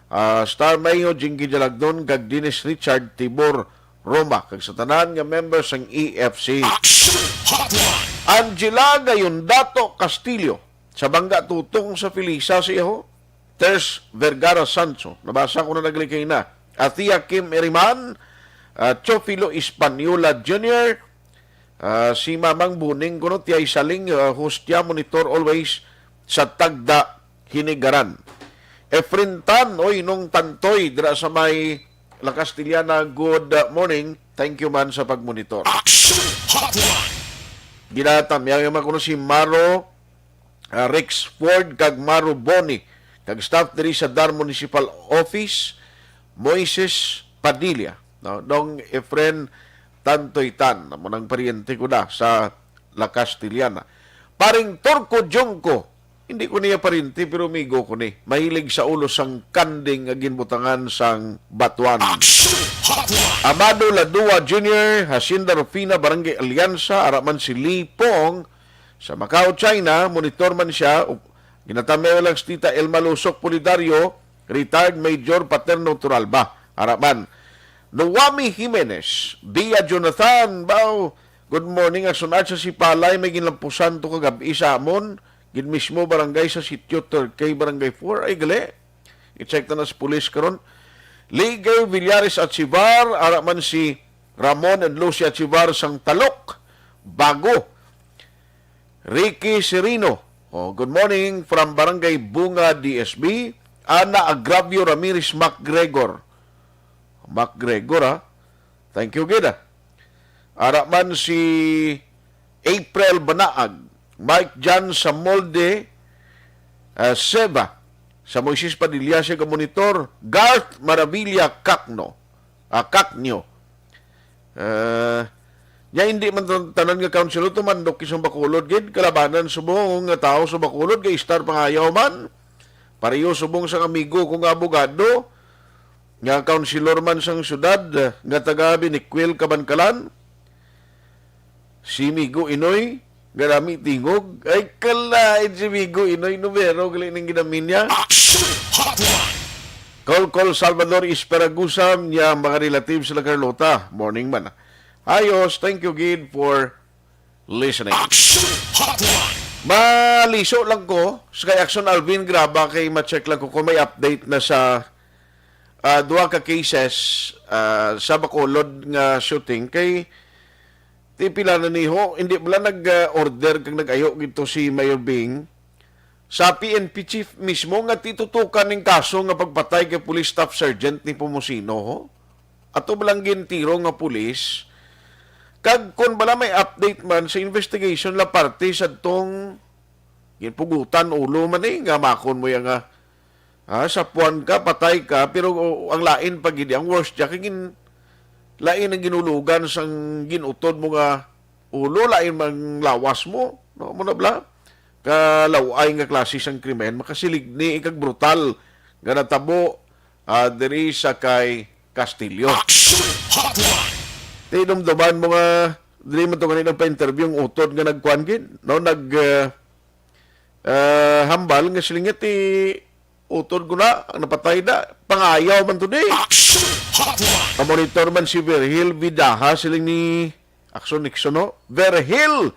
ah, Star Mayo, Jinky Jalagdon, kag Dennis Richard Tibor Roma, kag sa tanan nga member sang E F C. Action Hotline. Angela Gayondato Castillo, sa Bangga Tutong sa Felisa, siya ho. Ters Vergara Sancho, nabasa ko na naglikay na. Athea Kim Eriman, ah, Teofilo Española Junior, ah, si Mamang Buning kuno, Tiay Saling, ah, Hostia, monitor always sa Tagda, Hinigaran. Efren Tan, oy, nung Tantoy, dira sa may La Castellana, good, ah, morning. Thank you man sa pagmonitor. Action Hotline. Ginatam, yaw man kuno si Maro, ah, Rex Ford kag Maru Boni, kag staff diri sa Dar Municipal Office, Moises Padilla, no? Dong Efren Tantoy Tan, amo nang paryente ko na sa La Castellana. Paring Turco Jungco, hindi ko niya paryente, pero amigo ko ni. Mahilig sa ulo sang kanding nga ginbutangan sang batuan. Action Hotline. Amado Ladua Junior, Hacienda Rufina, Barangay Alianza, ara man si Lee Pong, sa Macau, China, monitor man siya. Up-, ginatamyaw lang si Tita Elma Lusok Pulidario, retired Major Paterno Turalba. Ara man, Noami Jimenez, Dia Jonathan, baw, good morning. Ang sunod sa Sipalay, may ginlampusan to kagab-i sa amon. Gid mismo barangay sa Sitio Turkey, Barangay four. Ay, gali. I-check na na sa pulis karon. Ligay Villares Achivar, ara man si Ramon and Lucy Achivar sang Talok, Bago. Ricky Serino, oh, good morning from Barangay Bunga, D S B. Ana Agravio Ramirez MacGregor. MacGregor, ha? Thank you gid, ah. Ara man si April Banaag, Mike Jan Samolde, ah, Seva, sa Moises Padilla siya ka monitor, Garth Maravilla Cacno, ah, Cacnio. Ah, nya hindi man tan-, tanan nga councilor tumandok sa Bacolod gid, kalabanan subong nga tawo sa Bacolod kay Star Pangayaw man. Pareho subong sang amigo ko nga abogado, nga councilor man sang syudad, nga taga Binicuil, Kabankalan, si Migo Inoy, nga nami tingog. Ay, kalain si Migo Inoy, numero, gali ning ginamin niya. Action Hotline. Call, call, Salvador Esperagusa, niya mga relatives sila Carlota. Morning man. Ayos, thank you gid for listening. Action Hotline. Maliso lang ko sa kay Action Alvin Graba kay ma-check lang ko kung may update na sa, ah, duha ka cases, ah, sa Bacolod nga shooting kay ti pila na niho, hindi pala nag-order kag nag-ayo gid to si Mayor Bing sa P N P chief mismo nga titutukan ning kaso nga pagpatay kay Police Staff Sergeant ni Pomosino, ho? Ato ba lang gintiro nga pulis, Kag kung bala may update man sa investigation la parte sa tong ginpugutan ulo man eh, nga makon mo yan nga, ah, sapuan ka, patay ka, pero ang lain pa gid, ang worst siya, kay gin-, lain ang ginulugan sang ginutod mo nga ulo, lain mang lawas mo, no? Mo na bala? Kalaway nga klase sang krimen, makasiligni kag brutal nga natabo, ah, diri sa kay Castillo. Action Hotline. Ti dumduman mo nga diri man to gani nagpa-interview ang utod nga nagkuan gid, no? Nag, ah, ah, hambal nga siling nga ti utod ko na ang napatay na. Pangayaw man to di. Action Hotline. Pamonitor man si Virgil Vidaha, siling ni Action Nixon, no? Virgil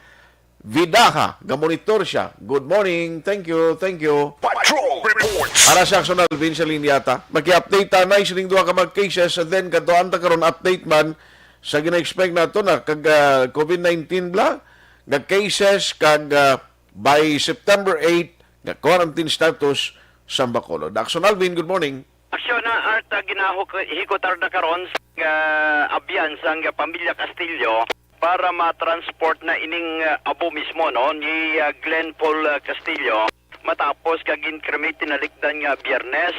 Vidaha, gamonitor siya. Good morning. Thank you, thank you. Patrol reports. Ara si Action Alvin sa linya ta. Maki-update ta na sining duha ka mga cases, and then katuan ta karon update man sa gina-expect nato na kag, ah, COVID nineteen bala nga cases kag, ah, by September eight nga quarantine status sa Bacolod. Action Alvin, good morning. Aksyon na, Art, ah, ginahuk-, hikutar na karon sa, ah, abyan sang pamilya Castillo para ma-transport na ining, ah, abo mismo, no, ni, ah, Glenn Paul, ah, Castillo matapos ka gin-cremate tinalikdan nga Biyernes.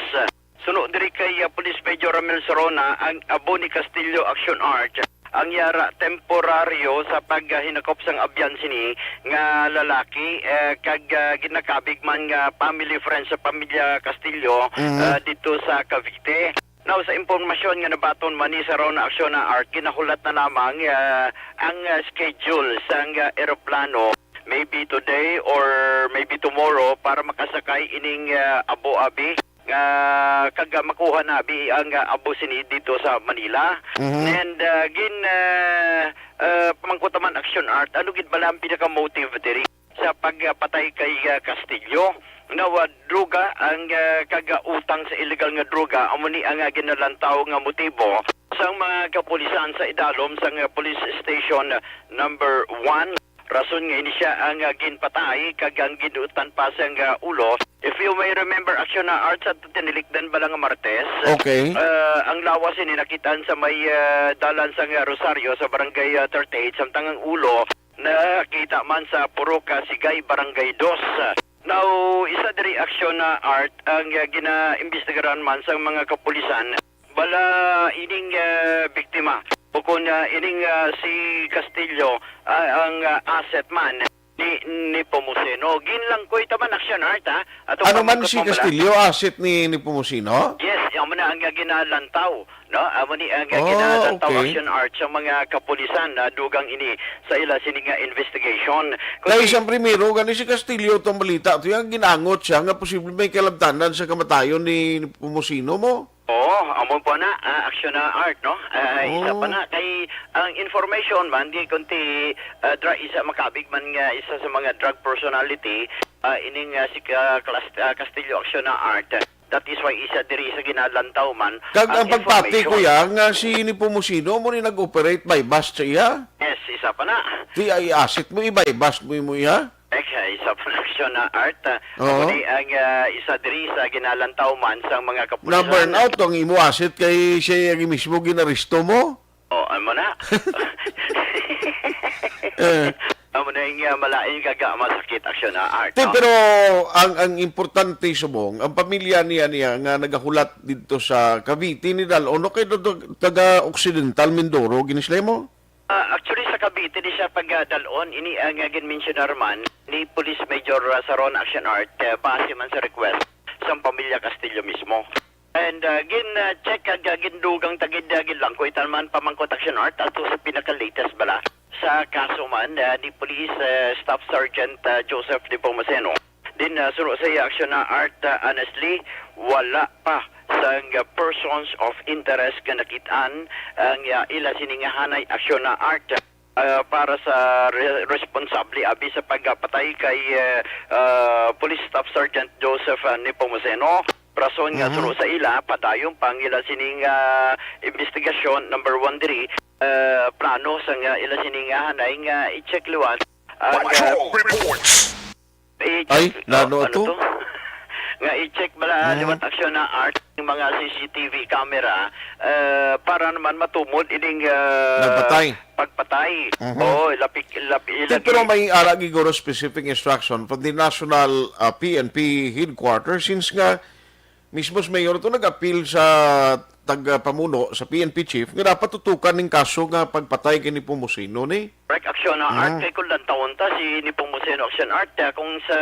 Suno diri kay, ah, Police Major Ramil Sorona, ang abo ni Castillo, Action Art, ang yara temporaryo sa paghinakop sang abyan sini nga lalaki, eh, kag, ah, ginakabig man nga family friend sa pamilya Castillo, Mhm. ah, dito sa Cavite. Now, sa impormasyon nga nabaton man ni Sorona, Action Art, ginahulat na lamang, ah, ang, ah, schedule sang, ah, eroplano, maybe today or maybe tomorrow, para makasakay ining, ah, abo abi nga kag makuha na bi ang, ah, abo sini dito sa Manila. Mhm. And, ah, gin, ah, ah, pamangkot naman, Action Art, ano gid bala ang pinaka-motive diri sa pagpatay kay, ah, Castillo? Now, ah, droga ang, ah, kag, ah, utang sa illegal nga droga, amo ni ang, ah, ginalantaw nga motibo sang mga kapulisan sa idalom sang, ah, Police Station Number One. Rason nga ini siya ang, ah, ginpatay kag ang ginutan pa sang, ah, ulo. If you may remember, Action na Arts, at tinilikdan bala nga Martes, Okay. ah, ang lawas ini nakitaan sa may, ah, dalan sang, ah, Rosario sa barangay, ah, thirty-eight, samtang ang ulo nakita man sa Purok, ah, Sigay, Barangay Dos. Now, isa diri, Action na Art, ang, ah, ginaimbestigaran man sang mga kapulisan bala ining, ah, biktima, o kon, ah, ining, ah, si Castillo, ah, ang, ah, asset man ni Nepomuceno. Ginlangkoy ta man, Action Art, ha? Atong Ano man pamangkot si mo bala. Castillo, asset ni Nepomuceno? Yes, amo na ang, ah, ginalantaw, no? Amo ni ang, ah, Oh, ginalantaw, okay. Action Art, sa mga kapulisan na dugang ini sa ila sini nga investigation. Kay Kundi isang primero, gani si Castillo, itong balita, ito yung ginangot siya nga posible may kalabtanan sa kamatayon ni Nepomuceno mo. Oo, amo po na, ah, Action na Art, no? Ah, isa pa Oh. na, kay ang information man, di kunti, ah, dra-, isa makabig man nga isa sa mga drug personality, ah, ining, ah, si Ka-, Clas-, ah, Castillo, Action na Art. That is why isa diri sa ginalantaw man Kag ang ang pagpati, information. Kuya, nga si Nepomuceno mo ni nag-operate by bust sa iya? Yes, isa pa na. Di ay asset mo, i-buy bust mo, mo iya? Okay, sa production na Art, ah, Oo. Amo ni ang, ah, isa diri sa ginalantaw man sang mga kapulisan. Na-burn out ang imo asset kay siya ang mismo ginaresto mo? Oh, amo na. Eh. Amo na yung, ah, malain kag, ah, masakit, Action na Art, Ti, no? Pero ang, ang importante subong, ang pamilya niya, niya nga nagahulat dito sa Cavite ni Dal, ano kay do-, do-, taga Occidental Mindoro, ginisle mo? Ah, actually, sa Cavite di siya pagdalon. Ini ang, ah, ginmensyonar man ni Police Major, ah, Saron Action Art, ah, base man sa request sang pamilya Castillo mismo. And, ah, gin, ah, check, ah, ga-, gindugang tagid, ah, ginlangkoy ta man pamangkot Action Art ato sa pinaka-latest bala sa kaso man, ah, ni Police, ah, Staff Sergeant, ah, Joseph Nepomuceno. Din, ah, suno sa iya aksyon na Art, ah, honestly, wala pa sang, ah, persons of interest nga nakit-an ang, ah, ila sini nga hanay aksyon na Art, ah, para sa re-, responsable abi sa pagpatay kay, ah, ah, Police Staff Sergeant Joseph, ah, Nepomuceno. Rason nga Mhm. suno sa ila, padayon pa ang ila sining, ah, investigasyon, number one diri, ah, plano sa nga ila sining, ah, hanay nga i-check liwat ang, ah, Patrol reports. I-check, Ay, oh, nano ano ato? to? nga i-check bala Mhm. liwat Aksyon na Art ang mga C C T V camera, eh, para naman matumod ining, eh, Nagpatay. pagpatay. Mhm. Oo, lapik-, lap-, Di, ilagi. Pero may ara gid guro specific instruction from the National, ah, P N P headquarters, since nga mismo si Mayor to nag-appeal sa tagapamuno, sa P N P chief, nga dapat tutukan ning kaso nga pagpatay kay Nepomuceno ni. Correct, Aksyon na Art. Mm. Kay kung lantawon ta si Nepomuceno Aksyon Art, ah, kung sa,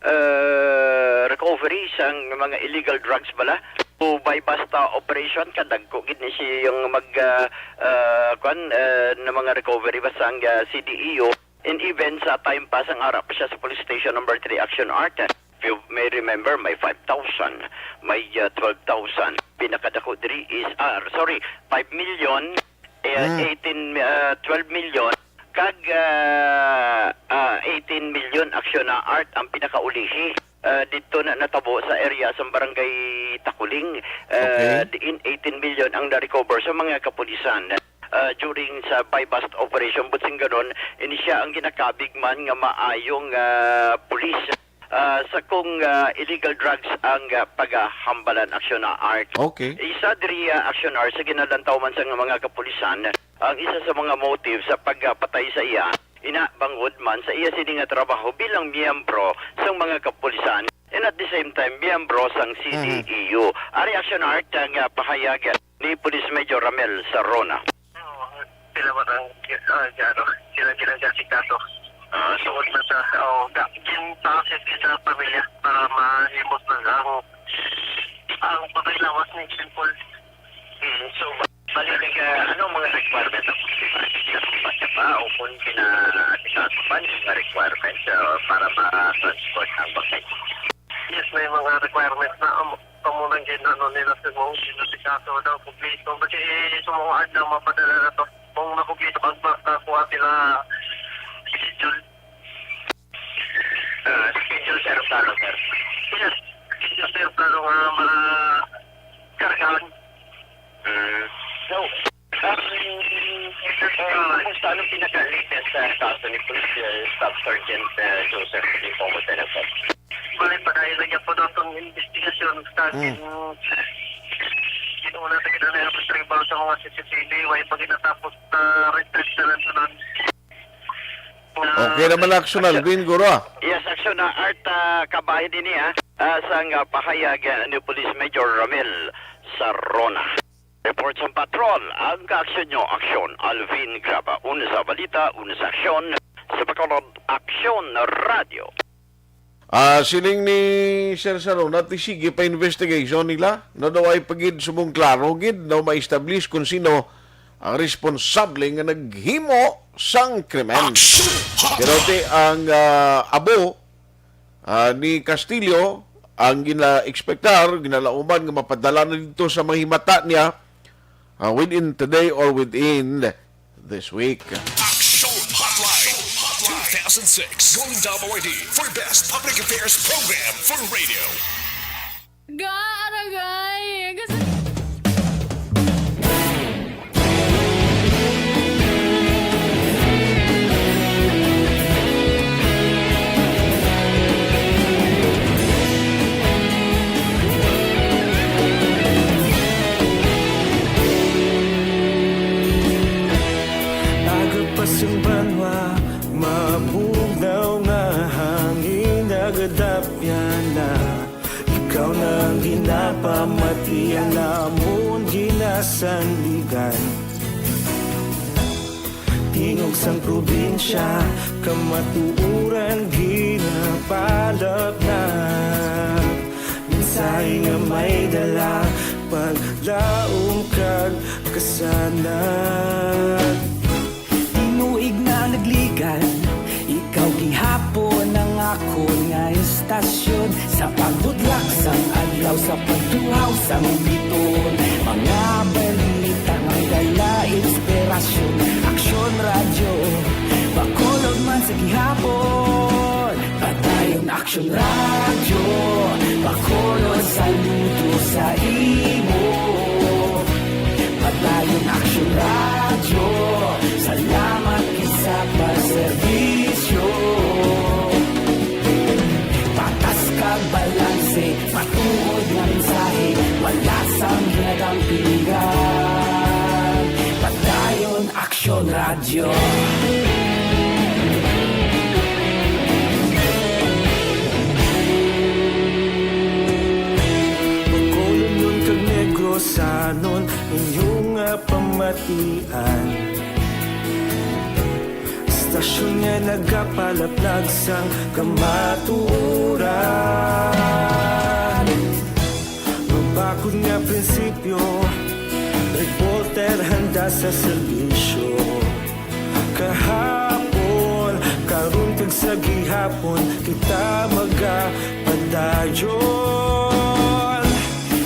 ah, recovery sang mga illegal drugs bala, o buy bust operation, kadagko gid ni siya yung mag, ah, ah, kwan, ah, na mga recovery ba sang, ah, C D E O. And even sa time pa, sang ara pa siya sa police station number three, Action Art, if you may remember, may five thousand, may, uh, twelve thousand. Pinakadako diri is, ah, sorry, five million, eh, Hmm. eighteen, uh, twelve million, kag, uh, uh, eighteen million Action na Art ang pinakaulihi. Uh, dito na natabo sa area sa barangay Takuling, uh, Okay. diin eighteen million ang na-recover sa mga kapulisan, uh, during sa buy-bust operation. But sing ganon, ini siya ang ginakabig man nga maayong, uh, pulis, uh, sa kung, uh, illegal drugs ang, uh, pagahambalan, Action na Art. Okay. Isa diri, uh, Action Art, sa ginalantaw man sa mga kapulisan, ang isa sa mga motive sa pagpatay sa iya, ina bangod man sa iya sini nga trabaho bilang miyembro sa mga kapulisan, and at the same time, miyembro sang Mhm. C D E U. Ari, Action Art, ang, ah, pahayag ni Police Major Ramel Sarona. Oo, sila man ang, ah, ano, sila ginagasikaso. Ah, so, tungod na sa, oh, ga-, gin-process sa pamilya para mahimos na ang, ang patay lawas ni Saint Paul. Mm, so, ba-, bali, nag-, ah, anong mga requirement ang pagkita? Sa ba o kung pina-, pina-, pa ang mga requirements, ah, para ma-transport ang bangkay? Yes, may mga requirements na, um, amo nang gin-, ano nila sa mga ginasikaso daw, kumpleto. Kasi sumuha na mapadala na to. Kung makumpleto ang pa-, nakuha sila, schedule. Ah, schedule sa aeroplano, sir? Yes. Schedule sa aeroplano nga mga kargahan. Mm. So, um, uh, kumusta? Anong pinaka-latest sa kaso ni Police, uh, Staff Sergeant, uh, Joseph Lipomo, sir? Bali, padayon na niya po daw itong investigasyon sa Mm. atin. Ginawa natin na yung retrieval sa mga C C T V, way pa ginatapos na research na lang sunod. Okay naman, Action Alvin, guro. Yes, Action na Art, ah, kabahin ini, ah. Ah, sang, ah, pahayag, ah, ni Police Major Ramil Sarona. Report sa patrol, ang kaaksyon nyo, Aksyon Alvin Graba. Una sa balita, una sa aksyon, sa Bacolod, Aksyon Radyo. Ah, siling ni Sir Sarona, ti sige pa investigation nila. No, daw ay pagid sumong klaro gid, no, ma-establish kung sino ang responsable nga naghimo sang krimen. Action Hotline! Pero ti ang, ah, abo, ah, ni Castillo, ang gina-expectar, ginalauman nga mapadala na dito sa mga himata niya, ah, within today or within this week. Action Hotline two thousand six Golden Dome Awardee for Best Public Affairs Program for Radio. Ga, aragay. Kasi Aga pa sang banwa, mabugnaw nga hangin, nagadapyan na. Ikaw na ang ginapamati, ang amon ginasandigan. Tingog sang probinsya, kamatuoran ginapalapnap. Mensahe nga may dala, paglaom kag kasanag. Tinuig na nagligan, ikaw gihapon ang akon nga estasyon. Sa pagbudlak sang adlaw, sa pagtuhaw sang biton, mga balita may dala inspirasyon. Aksyon Radyo, Bacolod man sa gihapon. Padayon Aksyon Radyo, Bacolod, saludo sa imo. Padayon Aksyon Radyo, salamat gid sa pagserbisyo. Patas kag balanse, Atian. Istasyon nga nagapalaplag sang kamatuoran. Mabakod nga prinsipyo, reporter handa sa serbisyo. Kahapon, karon, kag sa gihapon, kita magapadayon.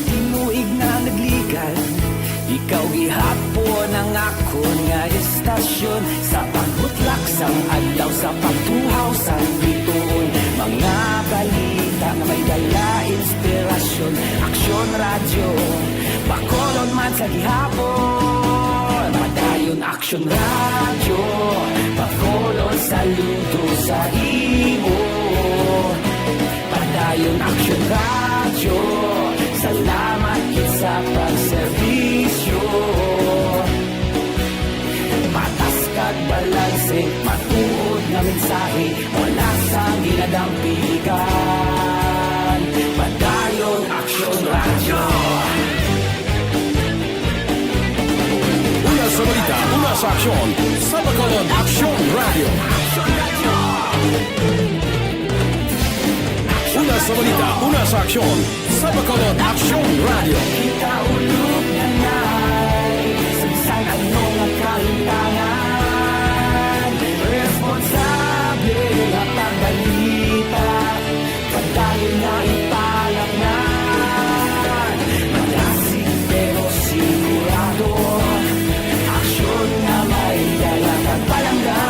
Tinuig na nagligan, ikaw gihapon ang akon nga istasyon. Sa pagbutlak sang adlaw, sa pagtuhaw sang bituon, mga balita nga may dala inspirasyon. Aksyon Radyo, Bacolod man sa gihapon. Padayon Aksyon Radyo, Bacolod, saludo sa imo. Padayon Aksyon Radyo, salamat gid sa pagserbisyo. Patas kag balanse, matuod nga mensahe, wala sang ginadampigan. Padayon Aksyon Radyo. Una sa balita, una sa aksyon, sa Bacolod Aksyon Radyo. Una sa balita, una sa aksyon, sa Bacolod Aksyon Radyo. Kita ulog na nay, sa bisan ano nga kalimtangan, responsable nga pagbalita. Padayon nga ipalaknan, malasig pero sigurado, aksyon nga may dala kag palangga.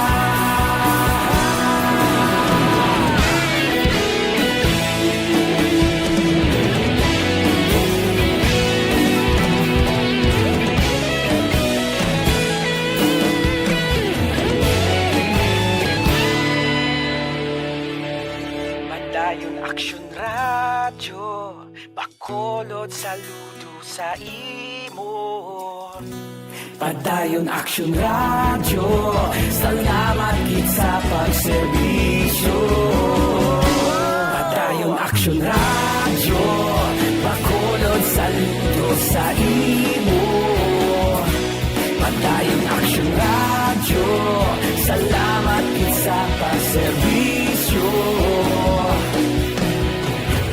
Padayon Aksyon Radyo, Bacolod, saludo sa imo. Padayon Aksyon Radyo, salamat gid sa pagserbisyo. Padayon Aksyon Radyo, Bacolod, saludo sa imo. Padayon Aksyon Radyo, salamat gid sa pagserbisyo.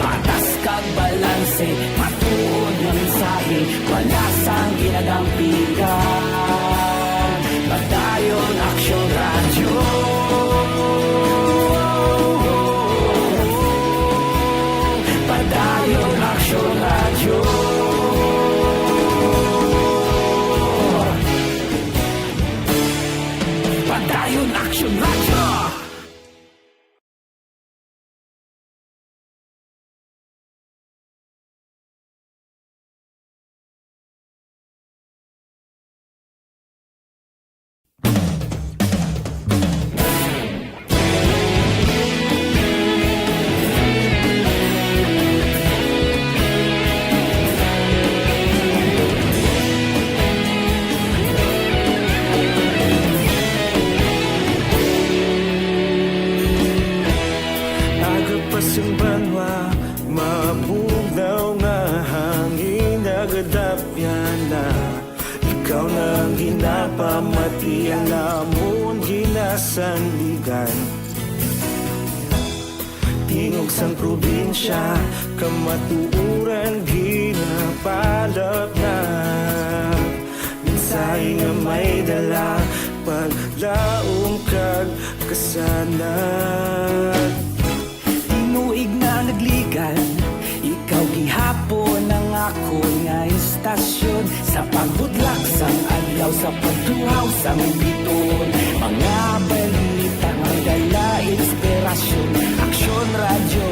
Patas kag balanse, matuod nga mensahe, wala sang ginadampigan. Padayon Aksyon Radyo. Padayon Aksyon Radyo. Padayon Aksyon Radyo. Aga pa sang banwa, mabugnaw nga hangin nagadapyan na. Ikaw na ang ginapamati, ang amon ginasandigan. Tingog sang probinsya, kamatuoran ginapalaplag. Mensahe nga may dala, paglaom kag kasanag. Tinuig na nagligan, ikaw gihapon ang akon nga istasyon. Sa pagbudlak sang adlaw, sa pagtuhaw sang bituon, mga balita nga dala inspirasyon. Aksyon Radyo,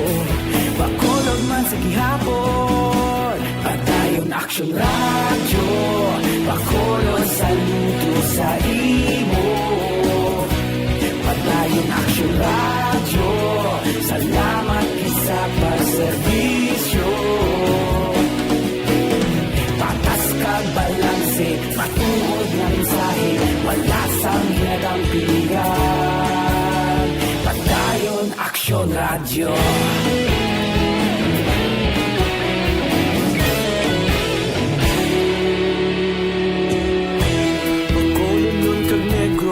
Bacolod man sa gihapon. Padayon Aksyon Radyo, Bacolod, saludo sa imo. Padayon Aksyon Radyo, salamat gid sa pagserbisyo. Patas kag balanse, matuod nga mensahe, wala sang ginadampigan. Padayon Aksyon Radyo.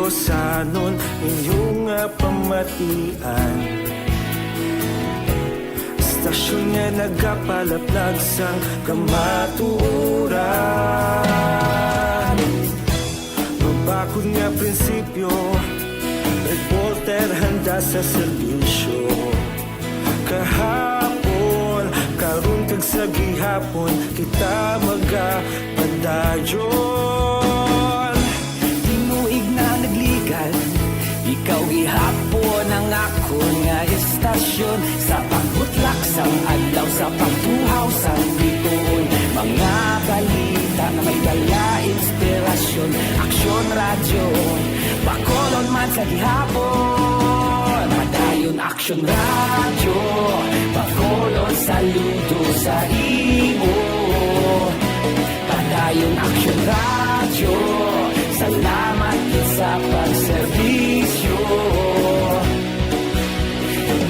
Sanon inyong nga pamatian. Stasyon nga nagapalaplag sang kamatuoran. Mabakod nga prinsipyo, reporter handa sa serbisyo. Kahapon, karon kag sa gihapon, kita magapadayon. Tinuig na nagligad, ikaw gihapon ang akon nga estasyon. Sa pagbutlak sang adlaw, sa pagtuhaw sang bituon, mga balita nga may dala inspirasyon. Aksyon Radyo, Bacolod man sa gihapon. Padayon Aksyon Radyo, Bacolod saludo sa imo. Padayon Aksyon Radyo, salamat gid sa pagserbisyo.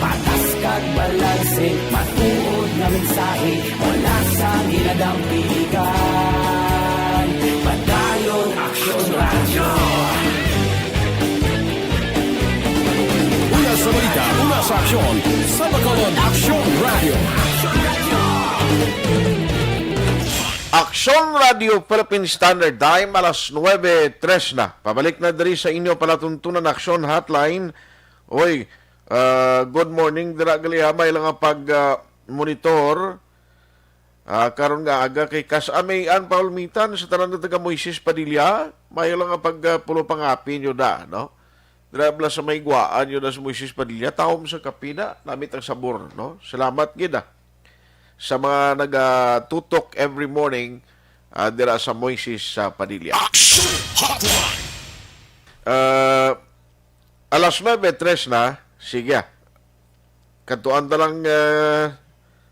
Patas kag balanse, matuod nga mensahe, wala sang ginadampigan. Padayon Aksyon Radyo. Una sa balita, una sa aksyon, sa Bacolod, Aksyon Radio. Aksyon Radio Philippine Standard Time, alas nuebe tres na. Pabalik na diri sa inyo palatuntunan Aksyon Hotline. Oy, ah, good morning, dira gali ha, may lang nga pag, ah, monitor. Ah, karon nga aga kay kas-, ah, may an paulmitan sa tanan nga taga Moises Padilla. Mayo lang ang pagpulo pangapi nyo da, no? Dira bala sa may guwaan nyo da sa Moises Padilla, taom sa kape na, namit ang sabor, no? Salamat gid, ah, sa mga nagatutok every morning, ah, dira sa Moises sa Padilla. Action Hotline. Ah, alas nuebe tres na, sige, ah. Kadtuan ta lang, ah,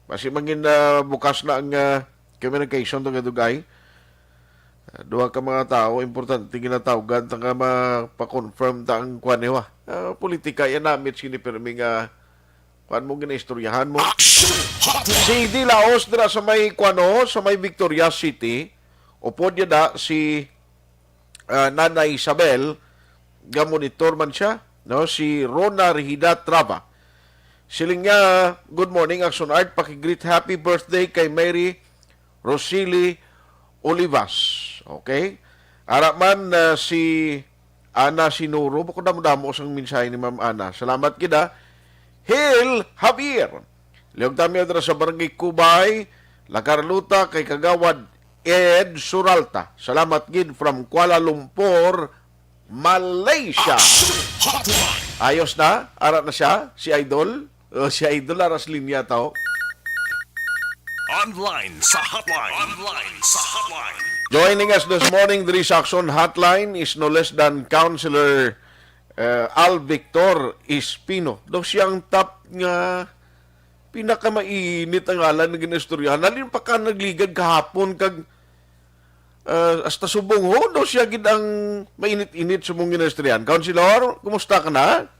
basi mangin, ah, bukas na ang, ah, communication, dugay-dugay. Ah, duha ka mga tawo, importante ginatawgan ta nga mapa-confirm ta ang kwan niwa. Ah, politika, yan namit sini pirmi nga kwan mo, ginaistoryahan mo. Action Hotline. Si D Laos dira sa may kwan, oh, sa may Victoria City. Upod niya da si ah, Nanay Isabel, ga-monitor man siya, no? Si Rona Rihida Trava. Siling niya, "Good morning, Action Art. Pakigreet happy birthday kay Mary Rosili Olivas." Okay? Ara man, ah, si Ana Sinuro. Bako damo-damo sang mensahe ni Ma'am Ana. Salamat gid, ah. Hil Javier. Liog ta mi dira sa Barangay Kubay, La Carlota, kay Kagawad Ed Suralta. Salamat gid from Kuala Lumpur, Malaysia. Action Hotline. Ayos na? Ara na siya? Si Idol? O, si Idol, aras linya tao. Online sa hotline. Online sa hotline. Joining us this morning diri sa Action Hotline is no less than Councilor, eh, Al Victor Espino. Daw siya ang top nga pinakamainit ang ngalan nga ginaistoryahan. Halin pa ka nagligad kahapon kag, eh, hasta subong, ho, daw siya gid ang mainit-init sa mong ginaistoryahan. Councilor, kumusta ka na?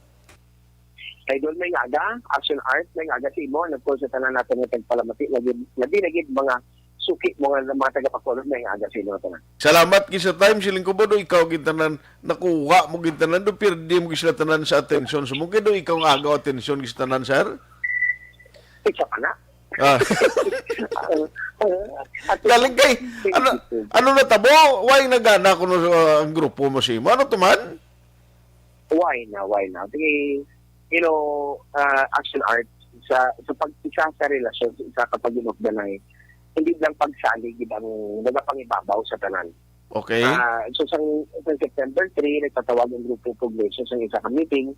Idol, may aga, Action Art, may aga sa imo, and of course, sa tanan nato nga tagpalamati, lagi, labi na gid mga suki mo nga mga taga Bacolod, may aga sa imo tanan. Salamat gid sa time, siling ko ba do ikaw gid tanan nakuha mo gid tanan, do pirdi mo gid sila tanan sa atensyon. So, mo gid do ikaw nga agaw atensyon gid sa tanan, sir? Isa pa na. Ah. Ah, ah, at Galing kay, ano, ano na tabo? Why nagana kuno, uh, ang grupo mo si mo? Ano to man? Why na, why na? Sige, you know, uh, Action Art, sa, sa pag-, isa sa relasyon, sa isa ka pag-inugdanay, hindi lang pagsalig gid ang nagapangibabaw sa tanan. Okay. Ah, so, sang, sang September three, nagpatawag ang Grupo Progreso sang isa ka meeting,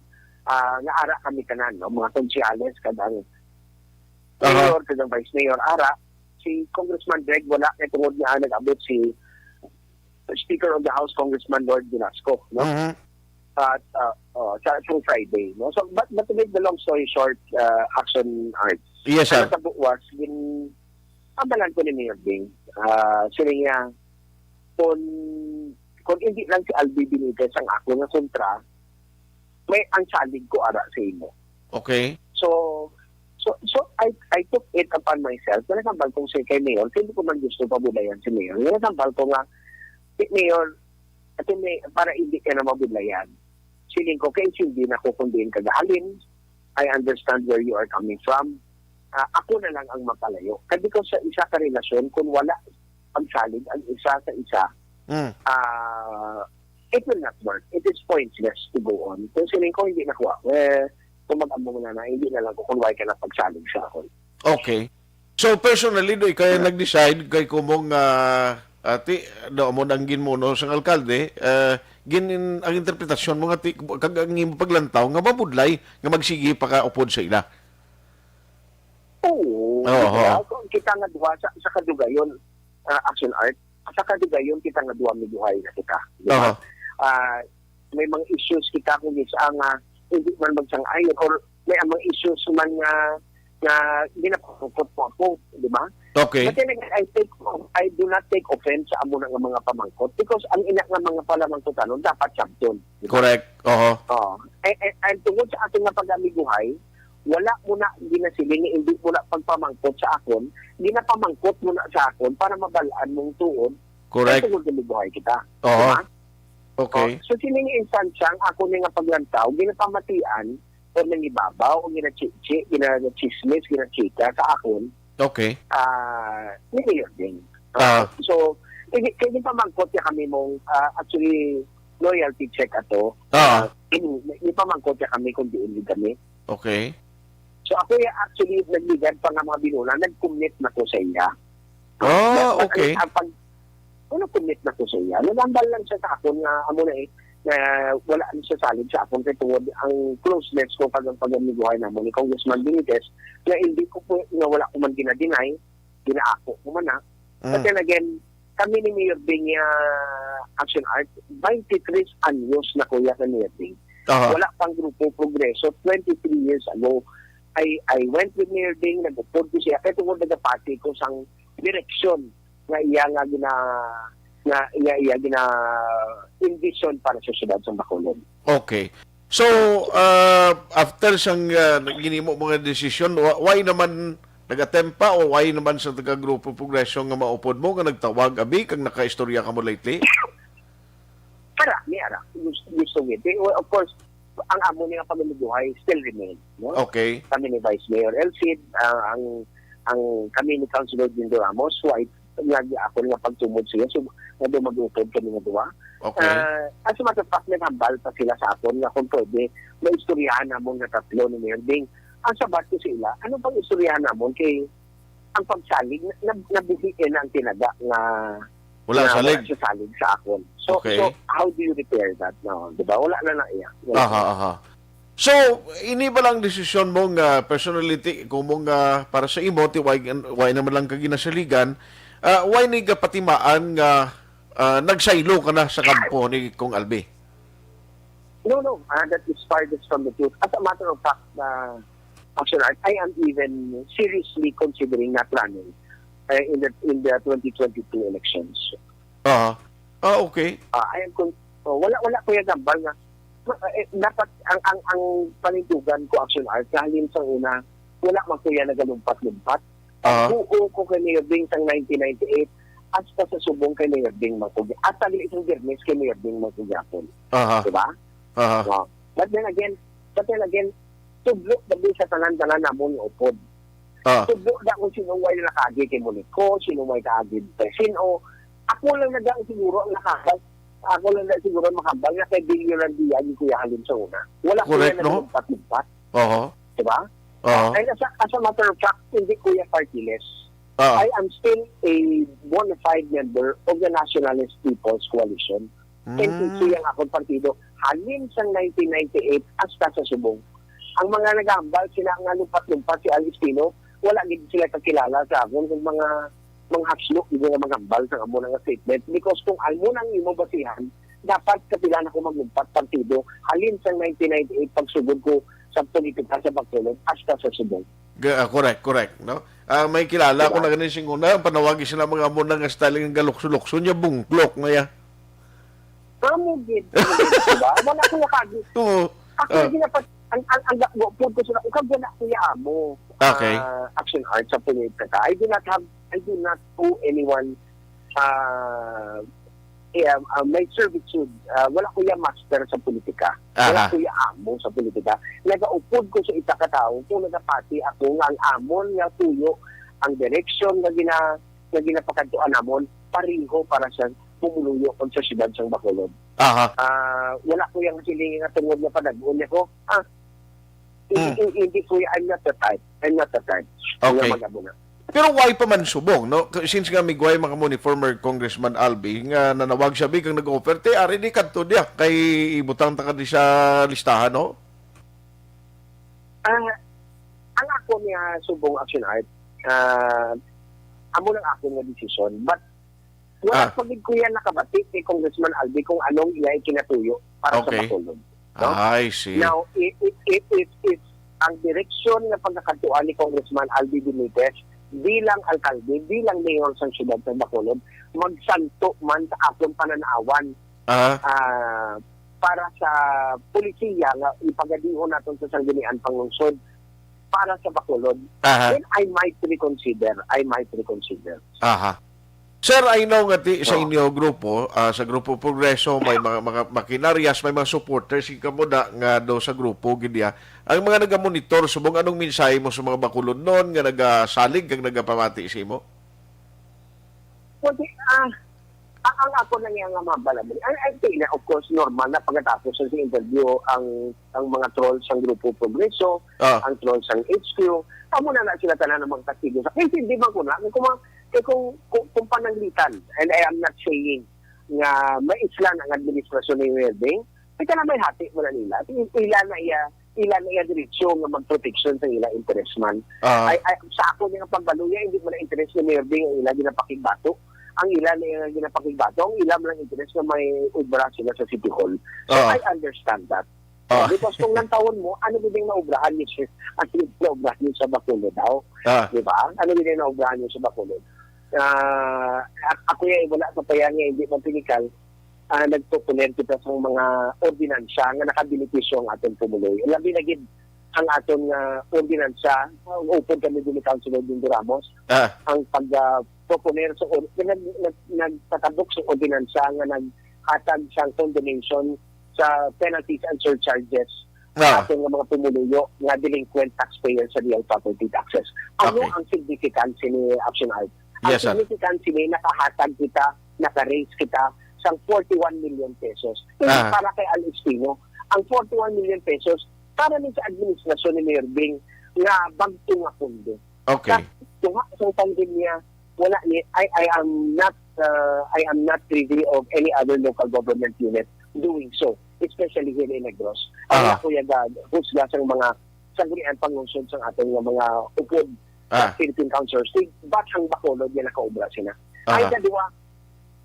ah, nga ara kami tanan, no? Mga konsyales, kag ang Aha. mayor, kag ang vice mayor, ara. Si Congressman Greg wala, kay tungod nga nag-abot si Speaker of the House, Congressman Lord Velasco, no? Mhm. At, ah, oh, sa, sa Friday, no? So, but, but to make the long story short, uh, Action Arts, Yes, sir. Ang natabo was, gin-, amalan ko ni Mayor Bing, ah, sila niya, kung, kung hindi lang si Albi Benitez ang ako nga kontra, may ang salig ko ara sa imo. Okay. So, so, so I, I took it upon myself. Nga nasambal ko si kay Mayor, hindi ko man gusto pabulayan si Mayor. Nga nasambal ko nga, si Mayor, Attorney, para hindi ka na mabudlayan. Siling ko, kay hindi na ko kung diin ka gahalin. I understand where you are coming from. Ah, ako na lang ang mapalayo. Kay because sa isa ka relasyon, kung wala pagsalig ang isa sa isa, Mm. ah, it will not work. It is pointless to go on. Kung siling ko, hindi na kuha. Eh, kung mag-amo na na, hindi na lang ko kung why ka na pagsalig sa ako. Okay. So, personally, do, ikaw yung nag-decide kay kumong, ah, ati, do mo nang ginmuno sang alkalde, eh, gin, ang interpretasyon mo nga ti, kag ang imong paglantaw nga mabudlay nga magsigi pa ka upod sa ila. Oo, Oo, di ba? oo. Kung kita nga duha sa, sa kadugayon, ah, Action Art, sa kadugayon kita nga duha miguhay na kita, di ba? Aha. Ah, may mga issues kita kung isa nga hindi man magsang-ayon or may mga issues man nga, nga ginapangkot mo ako, di ba? Okay. But then again, I take, I do not take offense sa amo na nga mga pamangkot because ang ina nga mga palamangkot ano, dapat sabton, di ba? Correct. Oho. Oo. Eh, eh, and tungod sa aton nga pag-amiguhay, wala mo na ginasiling nga hindi mo na pagpamangkot sa akon, ginapamangkot mo na sa akon para mabalaan mong tuod. Correct. Kay tungod nga miguhay kita. Oo. Di ba? Okay. Oh, so, sining instansya, ang ako ni nga paglantaw, ginapamatian o nangibabaw o ginachichi, ginachismis, ginachika sa akon. Okay. Ah, ni Mayor Ding. Ah. So, hindi, kaya yung pamangkot niya kami mong, ah, actually, loyalty check ato. Ah. Ah, yung pamangkot niya kami kung diin kami. Okay. So, ako ya actually nagligad pa nga mga binula, nag-commit na ko sa iya. Ah, But, but okay. ang, ang pag, ano, commit na ko sa iya. Nagambal lang siya sa akon nga, amo na eh, na wala na siya salig sa akon kay tungod ang closeness ko kag ang pag-amiguhay namo ni Congressman Benitez, nga hindi ko po, nga wala ko man ginadinay, ginaako ko man na. But Mm. then again, kami ni Mayor Bing, ah, Action Art, twenty-three anyos na kuya sa Mayor Bing. Aha. Wala pang grupo Progreso, twenty-three years ago. I, I went with Mayor Bing, nag-upod ko siya, kaya tungod nagapati ko sang direksyon nga iya nga gina-, nga iya, iya gina-envision para sa syudad sa Bacolod. Okay. So, ah, after sang, ah, ginimo mo nga desisyon, wa-, why naman nag-attempt pa o why naman sa taga Grupo Progreso nga maupod mo nga nagtawag, abi, kag nakaistorya ka mo lately? Ara, ni ara. Gusto, gusto gid. Eh, well, of course, ang amo ni nga pagkalubuhay still remains, no? Okay. Kami ni Vice Mayor El Cid, ah, ang, ang kami ni Councilor Dindo Ramos, who I nga ako nga pagtumod siya, so, nga daw mag-upod kami nga duwa. Okay. Ah, as a matter of fact, naghambal pa sila sa akon nga kung pwede, maistoryahan namon nga tatlo ni Mayor Ding. Ang sabat ko sa ila, ano pang istoryahan namon kay ang pagsalig, na, na, nabuhi na ang tinaga nga Wala nga salig. wala siya salig sa akon. So, Okay. so how do you repair that? No, di ba? Wala na na iya. Wala Aha, na. aha. So, ini ba lang desisyon mo nga personality, kung mo nga para sa imo, ti why, why naman lang ka ginasaligan, ah, why ni gapatimaan nga, ah, nagsaylo ka na sa kampo ni Kong Albi? No, no. Ah, that is farthest from the truth. As a matter of fact, uh, Action Art, I am even seriously considering not running, uh, in the, in the twenty twenty-two elections. Aha. Ah, okay. Ah, I am con-, oh, wala, wala ko yung gambal nga. Eh, dapat ang, ang, ang panindugan ko, Action Art, kahalin sa una, wala man ko yan nagalumpat-lumpat. Ah. Ang buo ko kay Mayor Bing sang nineteen ninety-eight, hasta sa subong kay Mayor Bing man ko gi-, hasta gali sang Biyernes kay Mayor Bing man ko gyapon. Aha. Diba? Aha. Oh. But then again, but then again, tudlo gabi sa tanan-tanan namon nga upod. Ah. Tudlo na kung sino way nakaagi kay Monico, sino way kaagi kay sino. Ako lang na daw siguro ang nakabal. Ako lang na siguro ang makabal nga kay Bing Yolanda ang kuya halin sa una. Wala ko Correct, na no? nagumpat-umpat. Oho. Diba? Oho. And as a, as a matter of fact, hindi ko yung partyless. Ah. I am still a bona fide member of the Nationalist People's Coalition. N P C Mm. ang akong partido. Halin sang nineteen ninety-eight hasta sa subong. Ang mga nagahambal sila nga lumpat-lumpat si Al Espino, wala gid sila kakilala sa akon kung mga, mga haslo gid nga maghambal sa amo nga statement. Because kung amo nang imo basihan, dapat kapila na ko maglumpat partido. Halin sang nineteen ninety-eight pagsugod ko sa politika sa Bacolod hasta sa subong. Ga-, ah, correct, correct, no? Ah, may kilala Diba? ko na ganin sing una, ang panawagi sila mga amo na nga style nga galukso-lukso niya, bungklok na ya. Amo gid, amo gid, diba? Wala ko nakagi. Oo. Ako Ah. lagi na pa, ang, ang, ang, ang, po ko sila, ikaw wala ko ya amo. Okay. Ah, Action Art sa politika. I do not have, I do not owe anyone, ah, eh, ah, ah, my servitude, ah, wala ko ya master sa politika. Wala Aha. ko ya amo sa politika. Nagaupod ko sa isa ka tawo kung nagapati ako nga ang amon nga tuyo, ang direksyon nga gina-, nga ginapakadtuan namon, pareho para sa pumuluyo kag sa siyudad sang Bacolod. Aha. Ah, wala ko yang siling nga tungod nga panag-on ako. Ah, hindi, Mm. hindi, hindi ko, I'm not the type. I'm not the type. Okay. Nga mag-amo na. Pero why pa man subong, no? K-, since nga migway man kamo ni former Congressman Albi nga nanawag siya, bi, kag nag-offer, te, ari di kadto diya, kay ibutang ta ka di sa listahan, no? Ah, ang ako niya subong, Action Art, ah, amo lang ako nga desisyon. But wala Ah. pa gid ko yan nakabati kay Congressman Albi kung anong iya ikinatuyo para sa Okay. Bacolod, no? I see. Now, i-, i-, i-, if, if ang direksyon nga pagkakadtuan ni Congressman Albi Benitez bilang alkalde, bilang mayor sa siyudad sa Bacolod, magsanto man sa akon pananawan, Ah. ah, para sa polisiya nga ipagadihon naton sa Sangguniang Panglungsod para sa Bacolod, Aha. then I might reconsider. I might reconsider. Aha. Sir, I know nga ti-, sa Oo. inyo grupo, ah, sa Grupo Progreso, may mga, mga makinaryas, may mga supporters, ikaw mo da nga do sa grupo, gid ya. Ang mga nagamonitor, subong anong mensahe mo sa mga Bacolodnon nga nagasalig kag nagapamati sa imo? Well, di, ah, ang, ang ako lang yan nga mga balabali. I, I think na, of course, normal na pagkatapos sa interview, ang, ang mga trolls sa Grupo Progreso, Ah. ang trolls sa H Q, amo na na sila tanan ang mga kastigo sa. Kaya hindi man ko na, kung, mga- kung, kung, kung pananglitan, and I am not saying nga may isla ang administrasyon ni Mayor Bing, kita na may hati mo na nila. Ila na iya, ila na iya diretsyo nga magproteksyon sa ila interes man. Ah. Ay, ay, sa ako nga pagbaluya, hindi man ang interes ni Mayor Bing ang ila ginapakigbato. Ang ila na iya ginapakigbato, ang ila man ang interes na may obra sila sa City Hall. So, Ah. I understand that. Ah. Because kung lantawon mo, ano gid ang naubrahan niyo sa, ano gid ang naubrahan niyo sa Bacolod daw? Ah. Di ba? Ano gid ang naubrahan niyo sa Bacolod? Ah, ak-, ako ya, wala sa payang nga hindi man pinikal, ah, nagpopuner kita sa mga ordinansa nga nakabenepisyo ang aton pumuluyo. Labi na gid ang aton nga ordinansa, ang upod kami din ni Councilor Dindo Ramos, Ah. ang pag, ah, proponer sa or-, nag-, nag-, nagpatabok sa ordinansa nga naghatag sang condonation sa penalties and surcharges Ah. sa aton nga mga pumuluyo nga delinquent taxpayers sa real property taxes. Ano Okay. ang significance ni Action Art? Ang Yes, sir. significance ni nakahatag kita, naka-raise kita sang forty-one million pesos. Hindi Ah. para kay Al Espino. Ang forty-one million pesos para ni sa administrasyon ni Mayor Bing nga bag-o nga pondo. Okay. Sa tunga sa pandemya, wala ni, I, I am not, uh, I am not privy of any other local government unit doing so, especially here in Negros. Ang Aha. ako yaga husga sang mga sanggunian panglungsod sang aton nga mga upod sa Ah. Philippine Council of State, but ang Bacolod nga nakaobra sila. Ay, Aha. kadua,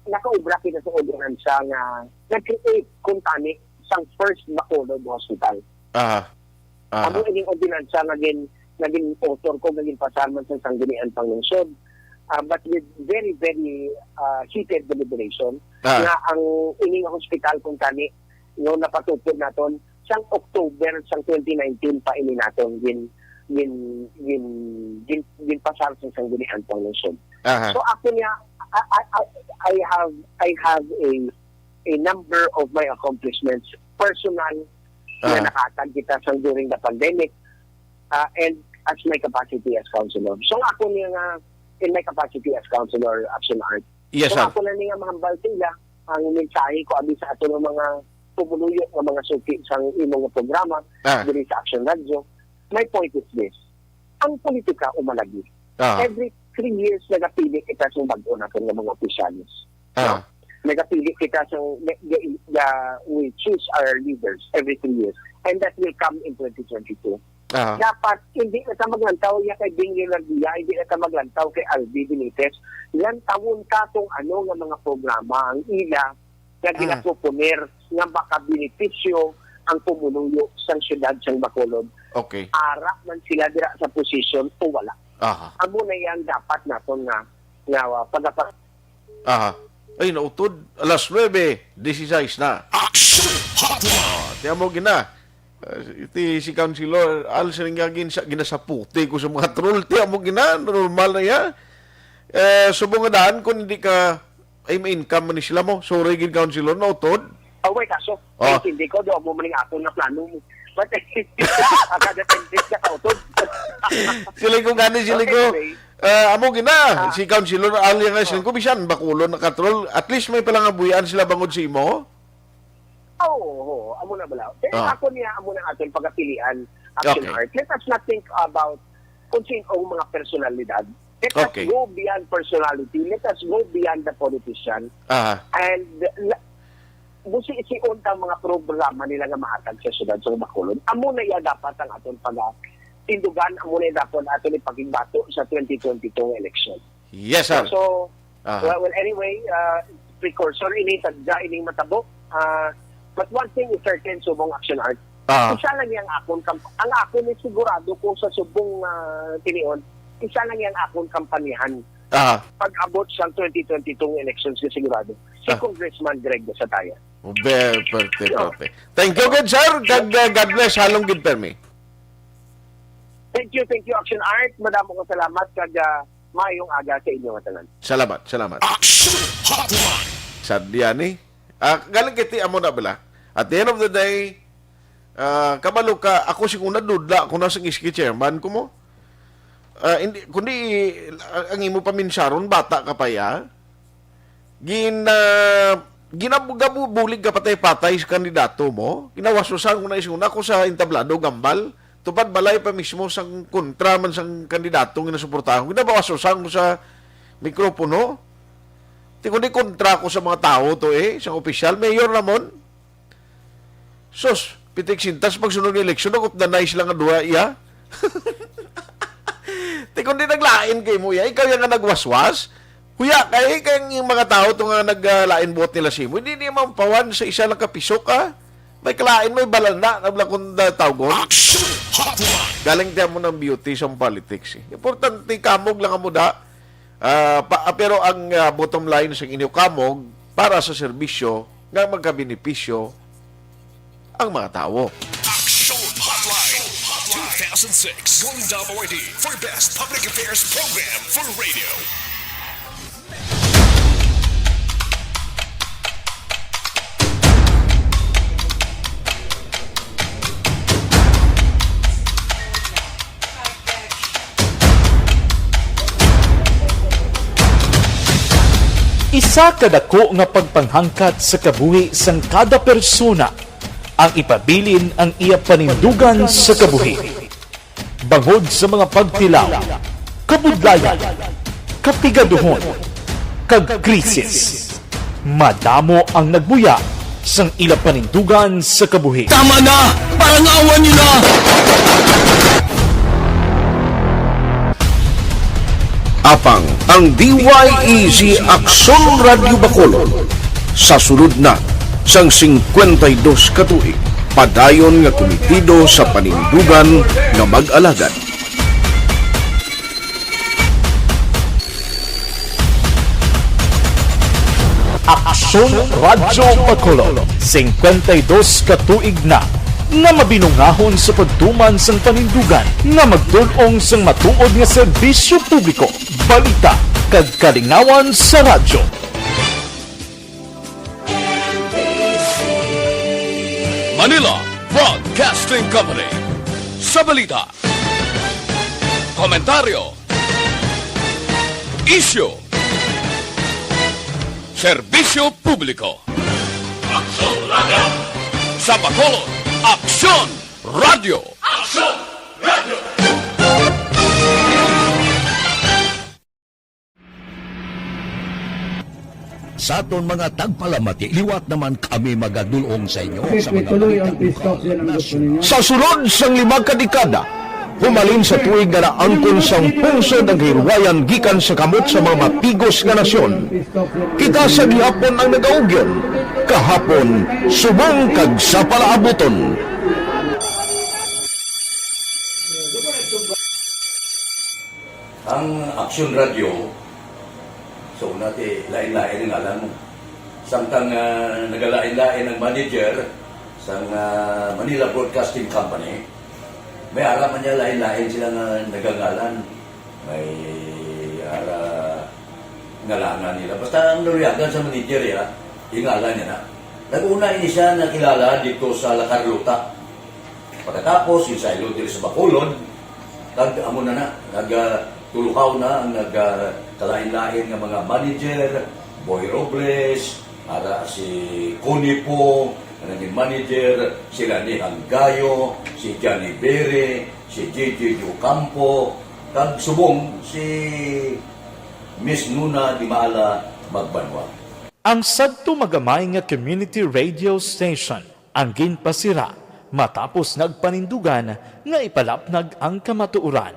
nakaobra kita sa ordinansa nga nag-create kung tani sang first Bacolod Hospital. Aha. Aha. Amo ining ordinansa nga gin-, nga gin-author ko, nga ginpasar man sa Sangguniang Panglungsod. Ah, but with very, very, ah, heated deliberation, Ah. nga ang ining hospital kung tani, no, napatupod naton sang October sang twenty nineteen pa ini naton gin-, gin-, gin-, gin-, ginpasar sa Sangguniang Panglungsod. Aha. So, ako niya, I, I, I, I have, I have a, a number of my accomplishments, personal, nga Ah. nakahatag kita sang during the pandemic, ah, and as my capacity as councilor. So, ako niya nga, in my capacity as councilor, Action Art. Yes, So, sir. ako na niya mahambal sa ila, ang mensahe ko, abi sa ato ng mga pumuluyo nga mga suki sa imong programa, Ah. diri sa Action Radio. My point is this. Ang politika umalagi. Ah. Every three years, nagapili kita sa bago natin ng mga opisyalis. Ah. No? Nagapili kita sa, the, the, the, we choose our leaders every three years. And that will come in twenty twenty-two. Ah. Dapat, hindi na ta maglantaw ya kay Bing Leonardia, hindi na ta maglantaw kay Albi Benitez. Lantawon ta kung ano nga mga programa ang ila nga Ah. ginaproponer nga makabenepisyo ang pumuluyo sang siyudad sang Bacolod. Okay. Ara man sila dira sa posisyon o wala. Aha. Amo na yang dapat naton nga, nga, uh, pagapa- Aha. Ay, nautod. Alas nuebe dieciséis na. Action Hotline! Ah, tiyan mo gina. Ah, iti si Councilor Al, sining nga gin-, ginasaputi ko sa mga troll. Tiyan mo gina, normal na ya. Eh, subong nga daan, kung hindi ka Ay, may income man ni sila mo. Sorry gid, Councilor, no, utod. Oh, wait, kaso, Oh. Naintindi ko, do mo maning aton nga plano mo. But, ang kada ten days ka kautod. Sila ko gani, sila Okay, ko. Anyway. Ah, amo gina, Ah. si Councilor Alia nga Ah. siling ko, bisan Bacolod na katrol, at least may palangabuhian sila bangod sa imo. Oo, oo, amo na bala. Pero Ah. ako niya, amo na aton pagapilian, Action Okay. Art. Let us not think about kung sino ang mga personalidad. Let us Okay. go beyond personality. Let us go beyond the politician. Aha. And la-, busi si unta mga programa nila nga mahatag sa syudad sa Bacolod. Amo na iya dapat ang aton pag-, tindugan, amo na iya dapat aton ipakigbato sa twenty twenty-two election. Yes, sir. So, Aha. well, well, anyway, uh, precursor ini, sadya ining matabo. Uh, but one thing is certain, subong Action Art. Ah. Isa lang yang akon kamp-, ang akon ni sigurado ko sa subong, ah, tinion, isa lang yang akon kampanyahan. Ah. Pag-abot sa twenty twenty-two elections, ni sigurado si Ah. Congressman Greg Desataya. Oh, be-, perte, So, perte. Thank you, good sir. Kag, uh, God bless. Halong good permi. Thank you, thank you, Action Art. Madamo ko salamat kag, ah, maayong aga sa inyo nga tanan. Salamat, salamat. Action Hotline. Sad yan eh. Ah, galing kiti amo na bala. At the end of the day, ah, kabalo ka, ako siguro nadudla ako na sa S K chairman ko mo. Ah, hindi, kundi, ah, ang imo paminsaron, bata ka pa ya. Gin-, ah, ginab-, gabubulig ka patay-patay sa kandidato mo. Ginawaswasan ko na isun ako sa entablado, gambal. Tupad balay pa mismo sang kontra man sang kandidato nga nasuportahan ko. Ginawaswasan ko sa mikropono. Ti kundi kontra ko sa mga tao to eh, sa opisyal, mayor namon. Sus, pitik sintas pagsunod nga eleksyon, nagupdanay sila nga duha iya. Ti kundi naglain kay mo iya, ikaw yang nga nagwaswas. Huya kay, kay ang mga tao to nga naglain buot nila simo, hindi niya mampawan sa isa lang ka pisok, ha? May kalain, may balana, nabla kung da-, tawgon. Action Hotline. Galing tiyan mo ng beauty sa politics, eh. Importante, kamog lang ang muda. Ah, pa, ah, pero ang, ah, bottom line sa inyo kamog para sa serbisyo nga magkabenepisyo ang mga tawo. Action Hotline two thousand six Golden Dove Awardee for Best Public Affairs Program for Radio. Isa ka dako nga pagpanghangkat sa kabuhi sang kada persona ang ipabilin ang iya panindugan sa kabuhi. Bangod sa mga pagtilaw, kabudlayan, kapigaduhon, kag krisis, madamo ang nagbuya sang ila panindugan sa kabuhi. Tama na! Parangawan niyo na! Apang ang D Y E Z Aksyon Radyo Bacolod sa sulod na sang singkwenta y dos ka tuig, padayon nga kumitido sa panindugan nga mag-alagad. Aksyon Radyo Bacolod, singkwenta y dos ka tuig na nga mabinungahon sa pagtuman sang panindugan nga magdul-ong sang matuod nga serbisyo publiko, balita, kag kalingawan sa radyo. Manila Broadcasting Company. Sa balita, komentaryo, isyu, serbisyo publiko. Aksyon Radyo. Sa Bacolod, Aksyon Radyo. Aksyon Radyo. Sa aton mga tagpalamati, liwat naman kami magadulong sa inyo sa mga balitang unang nasyon. Sa sulod sang lima ka dekada, humalin sa tuig nga naangkon sang pungsod ang kahirwayan gikan sa kamot sa mga matigos nga nasyon, kita sa gihapon ang nagaugyon, kahapon, subong kag sa palaabuton. Ang Aksyon Radyo, so, una ti, lain-lain ang ngalan mo. Samtang, ah, nagalain-lain ang manager sang, ah, Manila Broadcasting Company, may ara man niya lain-lain sila nga nagangalan. May ara Ngalangan nila. Basta ang naluyagan sa manager, ya, hingala niya na. Nag-una ini siya nakilala dito sa La Carlota. Pagkatapos, yung sa Ilod diri sa Bacolod, kag amo na na, nag, ah, tuluhaw na ang nag, ah, kalain-lain nga mga manager, Boy Robles, ara si Connie po, nga naging manager, sila ni Hanggayo, si Johnny Bere, si J J Ocampo, kag subong si Miss Nuna Dimala Magbanwa. Ang sadto magamay nga community radio station ang ginpasira matapos nagpanindugan nga ipalapnag ang kamatuoran,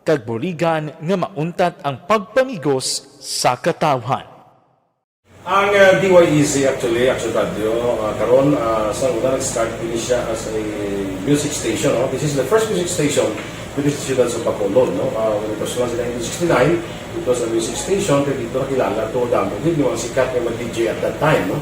kag buligan nga mauntat ang pagpamigos sa katawhan. Ang, uh, D Y E Z, actually, Action Radio, uh, karon, uh, sa una nag-start ini siya as a music station, no? This is the first music station within the siyudad sa Bacolod, no? Uh, when it was launched in nineteen sixty-nine, it was a music station, kay dito nakilala to damo gid yung mga sikat nga mga D J at that time, no?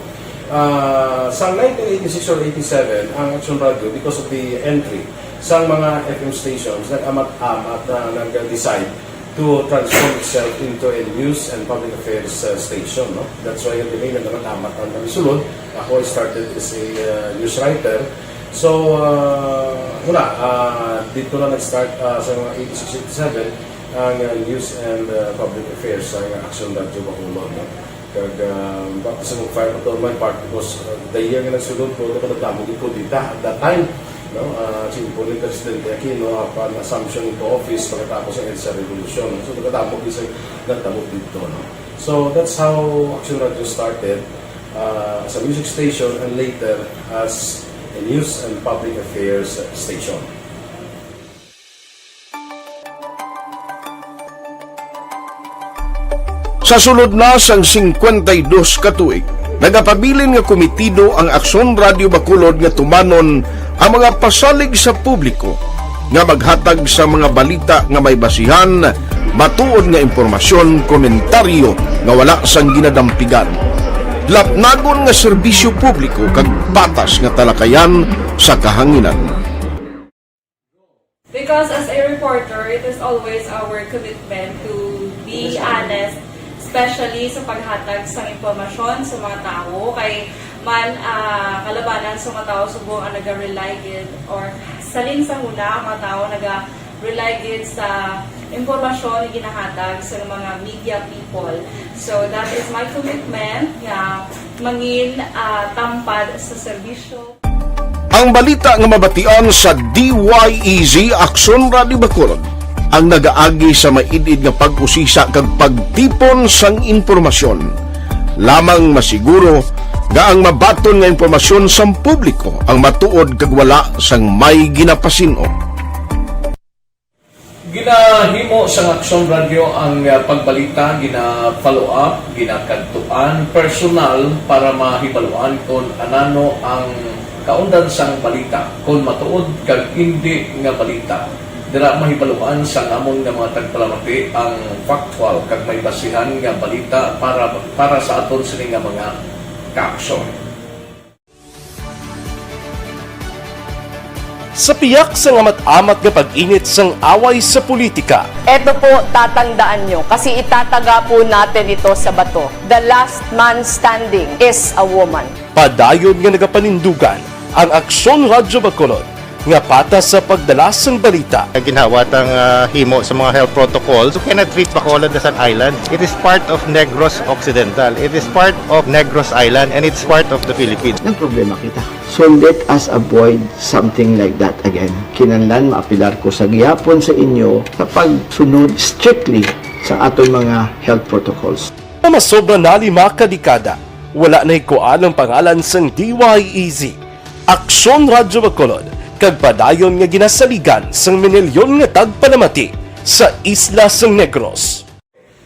Uh, sa nineteen eighty-six or eighty-seven, ang Action Radio, because of the entry sa mga F M stations, nag-amat-amat na nag-decide to transform itself into a news and public affairs, uh, station, no? That's why the name na naman Amat ang Sulod. Ako, I started as a, uh, news writer. So, uh, wala, uh, dito na nag-start, uh, sa mga eighty-six, eighty-seven ang, uh, news and, uh, public affairs sa Action Radio Bacolod, no? Kag, ah, baptism of fire pa to my part because, ah, the year nga nagsulod ko, nagkadamo gid ko dita at that time, no? Ah, si Impo ni Presidente Aquino, apan assumption into office pagkatapos ng EDSA Revolution. So, nagkadamo gid sa nagtabo dito, no? So, that's how Action Radio started, ah, as a music station and later as a news and public affairs station. Sa sulod na sang singkwenta y dos ka tuig, nagapabilin nga komitido ang Aksyon Radio Bacolod nga tumanon ang mga pasalig sa publiko nga maghatag sa mga balita nga may basihan, matuod nga impormasyon, komentaryo nga wala sang ginadampigan, lapnagon nga serbisyo publiko kag patas nga talakayan sa kahanginan. Because as a reporter, it is always our commitment to be honest, especially sa paghatag sa impormasyon sa mga tawo. Kay man, ah, kalabanan sa mga tawo subong ang naga-rely gid, or salin sa huna ang mga tawo naga-rely gid sa impormasyon nga ginahatag sa mga media people. So that is my commitment nga mangin, ah, tampad sa serbisyo. Ang balita nga mabatian sa D Y E Z Aksyon Radio Bacolod ang nagaagi sa maid-id nga pag-usisa kag pagtipon sang impormasyon. Lamang masiguro nga ang mabaton nga impormasyon sang publiko ang matuod kag wala sang may ginapasin-o. Ginahimo sang Aksyon Radio ang, ah, pagbalita, gina-follow up, ginakadtuan personal para mahibaluan kon anano ang kaundan sang balita, kon matuod kag indi nga balita. Dira mahibaluan sang amon nga mga tagpalamati ang factual kag may basihan nga balita para, para sa aton sini nga mga kaaksyon. Sa piyak sang amat-amat nga pag-init sang away sa politika, Eto po, tatandaan nyo, kasi itataga po natin ito sa bato. The last man standing is a woman. Padayon nga nagapanindugan ang Aksyon Radyo Bacolod nga patas sa pagdala sang balita. Ginhawa tang, ah, himo sa mga health protocols. You cannot treat Bacolod as an island. It is part of Negros Occidental. It is part of Negros Island, and it's part of the Philippines. Nagproblema kita. So let us avoid something like that again. Kinahanglan maapelar ko sa gihapon sa inyo sa pagsunod strictly sa aton mga health protocols. Nga masobra na lima ka dekada, wala nahikuan ang pangalan sang D Y E Z, Aksyon Radyo Bacolod, kag padayon nga ginasaligan sang minilyon nga tagpalamati sa isla sang Negros.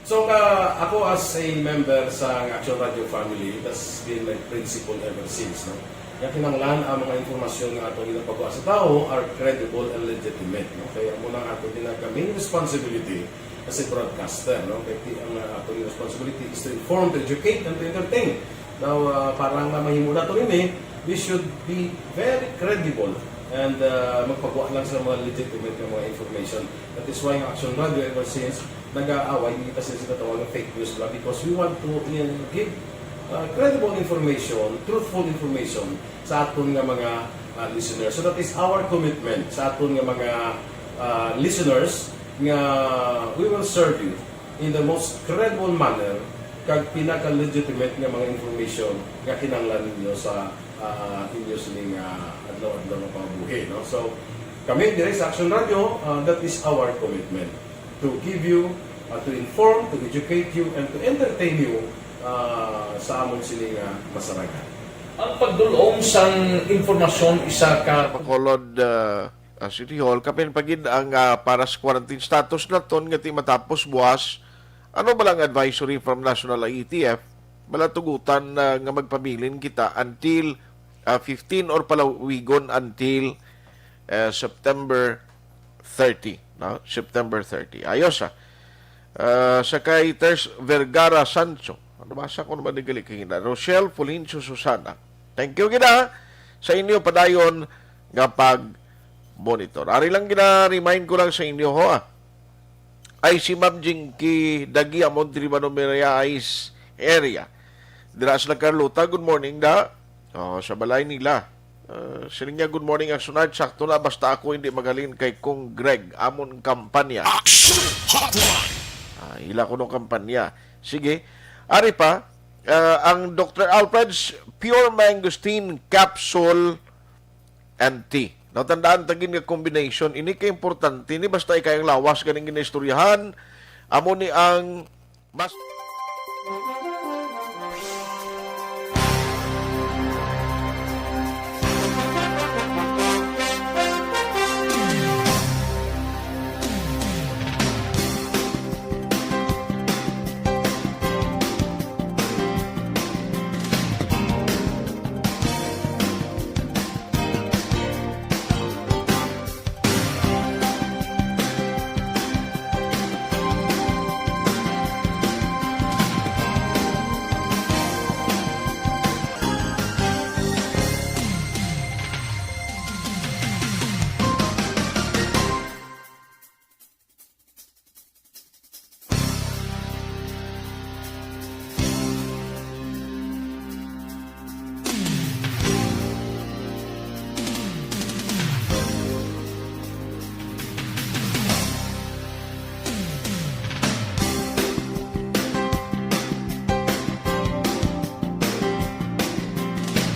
So, ka, ako as a member sa Action Radio family, it has been my principle ever since, no? Nga kinahanglan ang mga impormasyon nga ato ginapagawa sa tawo are credible and legitimate, no? Kaya amo na ang ato ginag-, main responsibility as a broadcaster, no? Kay ti-, ang, uh, ato responsibility is to inform, to educate, and to entertain. Now, uh, para nga mahimo nato ini, we should be very credible And, uh, magpagwa lang sa mga legitimate nga mga information. That is why ang Action Radio ever since nag-aaway, hindi kasi sila tawag ng fake news lang because we want to, uh, give, uh, credible information, truthful information sa aton nga mga, uh, listeners. So that is our commitment sa aton nga mga, uh, listeners nga we will serve you in the most credible manner kag pinaka-legitimate nga mga information nga kinahanglan ninyo sa, ah, inyo sining, ah, adlaw-adlaw nga pambuhi, no? So, kami diri sa Action Radio, ah, that is our commitment to give you, ah, to inform, to educate you, and to entertain you, ah, sa amon sining, ah, masarangan. Ang pagdulom sang impormasyon isa ka Bacolod, ah, ah, City Hall, kapin pa gid ang, ah, para sa quarantine status naton nga ti matapos buwas. Ano ba lang advisory from National I E T F? Bala tugutan na nga magpabilin kita until, ah, fifteen or palawigon until, eh, September thirty, no? September thirty. Ayos, ah. Ah, sa kay Ters Vergara Sancho. Ano, basa ko naman ni gali kay na. Rochelle Fulgencio Susana. Thank you gid, ah, sa inyo padayon nga pag-monitor. Ari lang gina-remind ko lang sa inyo, ho, ah. Ay, si Ma'am Jinky Dagia, Monte Libano, Mirayais area. Dira sila Carlota, good morning, da. Oh, sa balay nila. Ah, siling niya, "Good morning, Action Art. Sakto na, basta ako hindi maghalin kay Kong Greg. Amon kampanya." Action Hotline. Ah, ila ko no kampanya. Sige. Ari pa, ah, ang Doctor Alfred's Pure Mangosteen Capsule and Tea. Natandaan ta gid nga combination, ini ka importante ni, basta ikay ang lawas ganing ginaistoryahan. Amo ni ang mas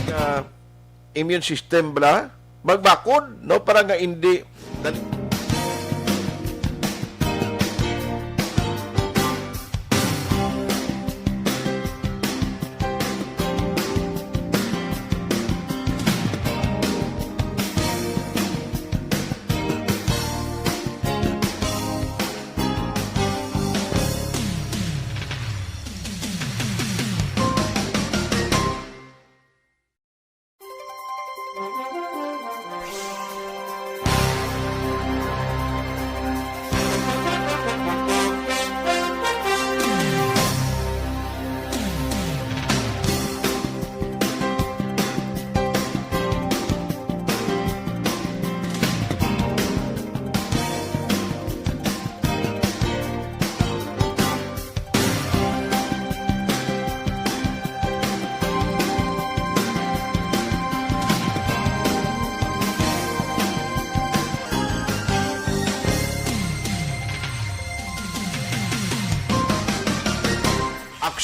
Nga immune system bala, magbakod, no, para nga hindi dali.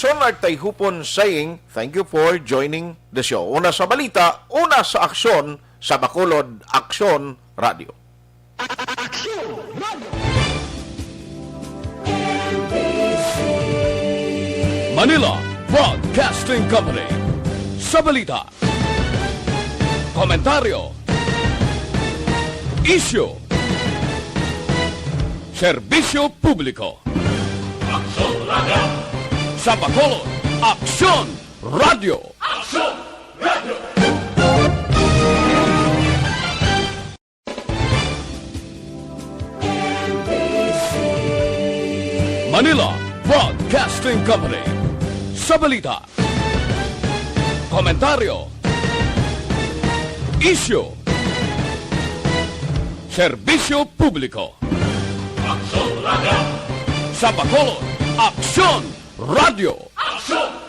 Aksyon Art Tayhupon saying, "Thank you for joining the show." Una sa balita, una sa aksyon, sa Bacolod Aksyon Radio. Manila Broadcasting Company. Sa balita, komentaryo, isyu, serbisyo publiko. Aksyon Radio. Sa Bacolod, Aksyon Radio. Aksyon Radio. Manila Broadcasting Company. Sa balita, komentaryo, isyu, Serbisyo publiko. Aksyon Radio. Sa Bacolod, Aksyon Radio. Aksyon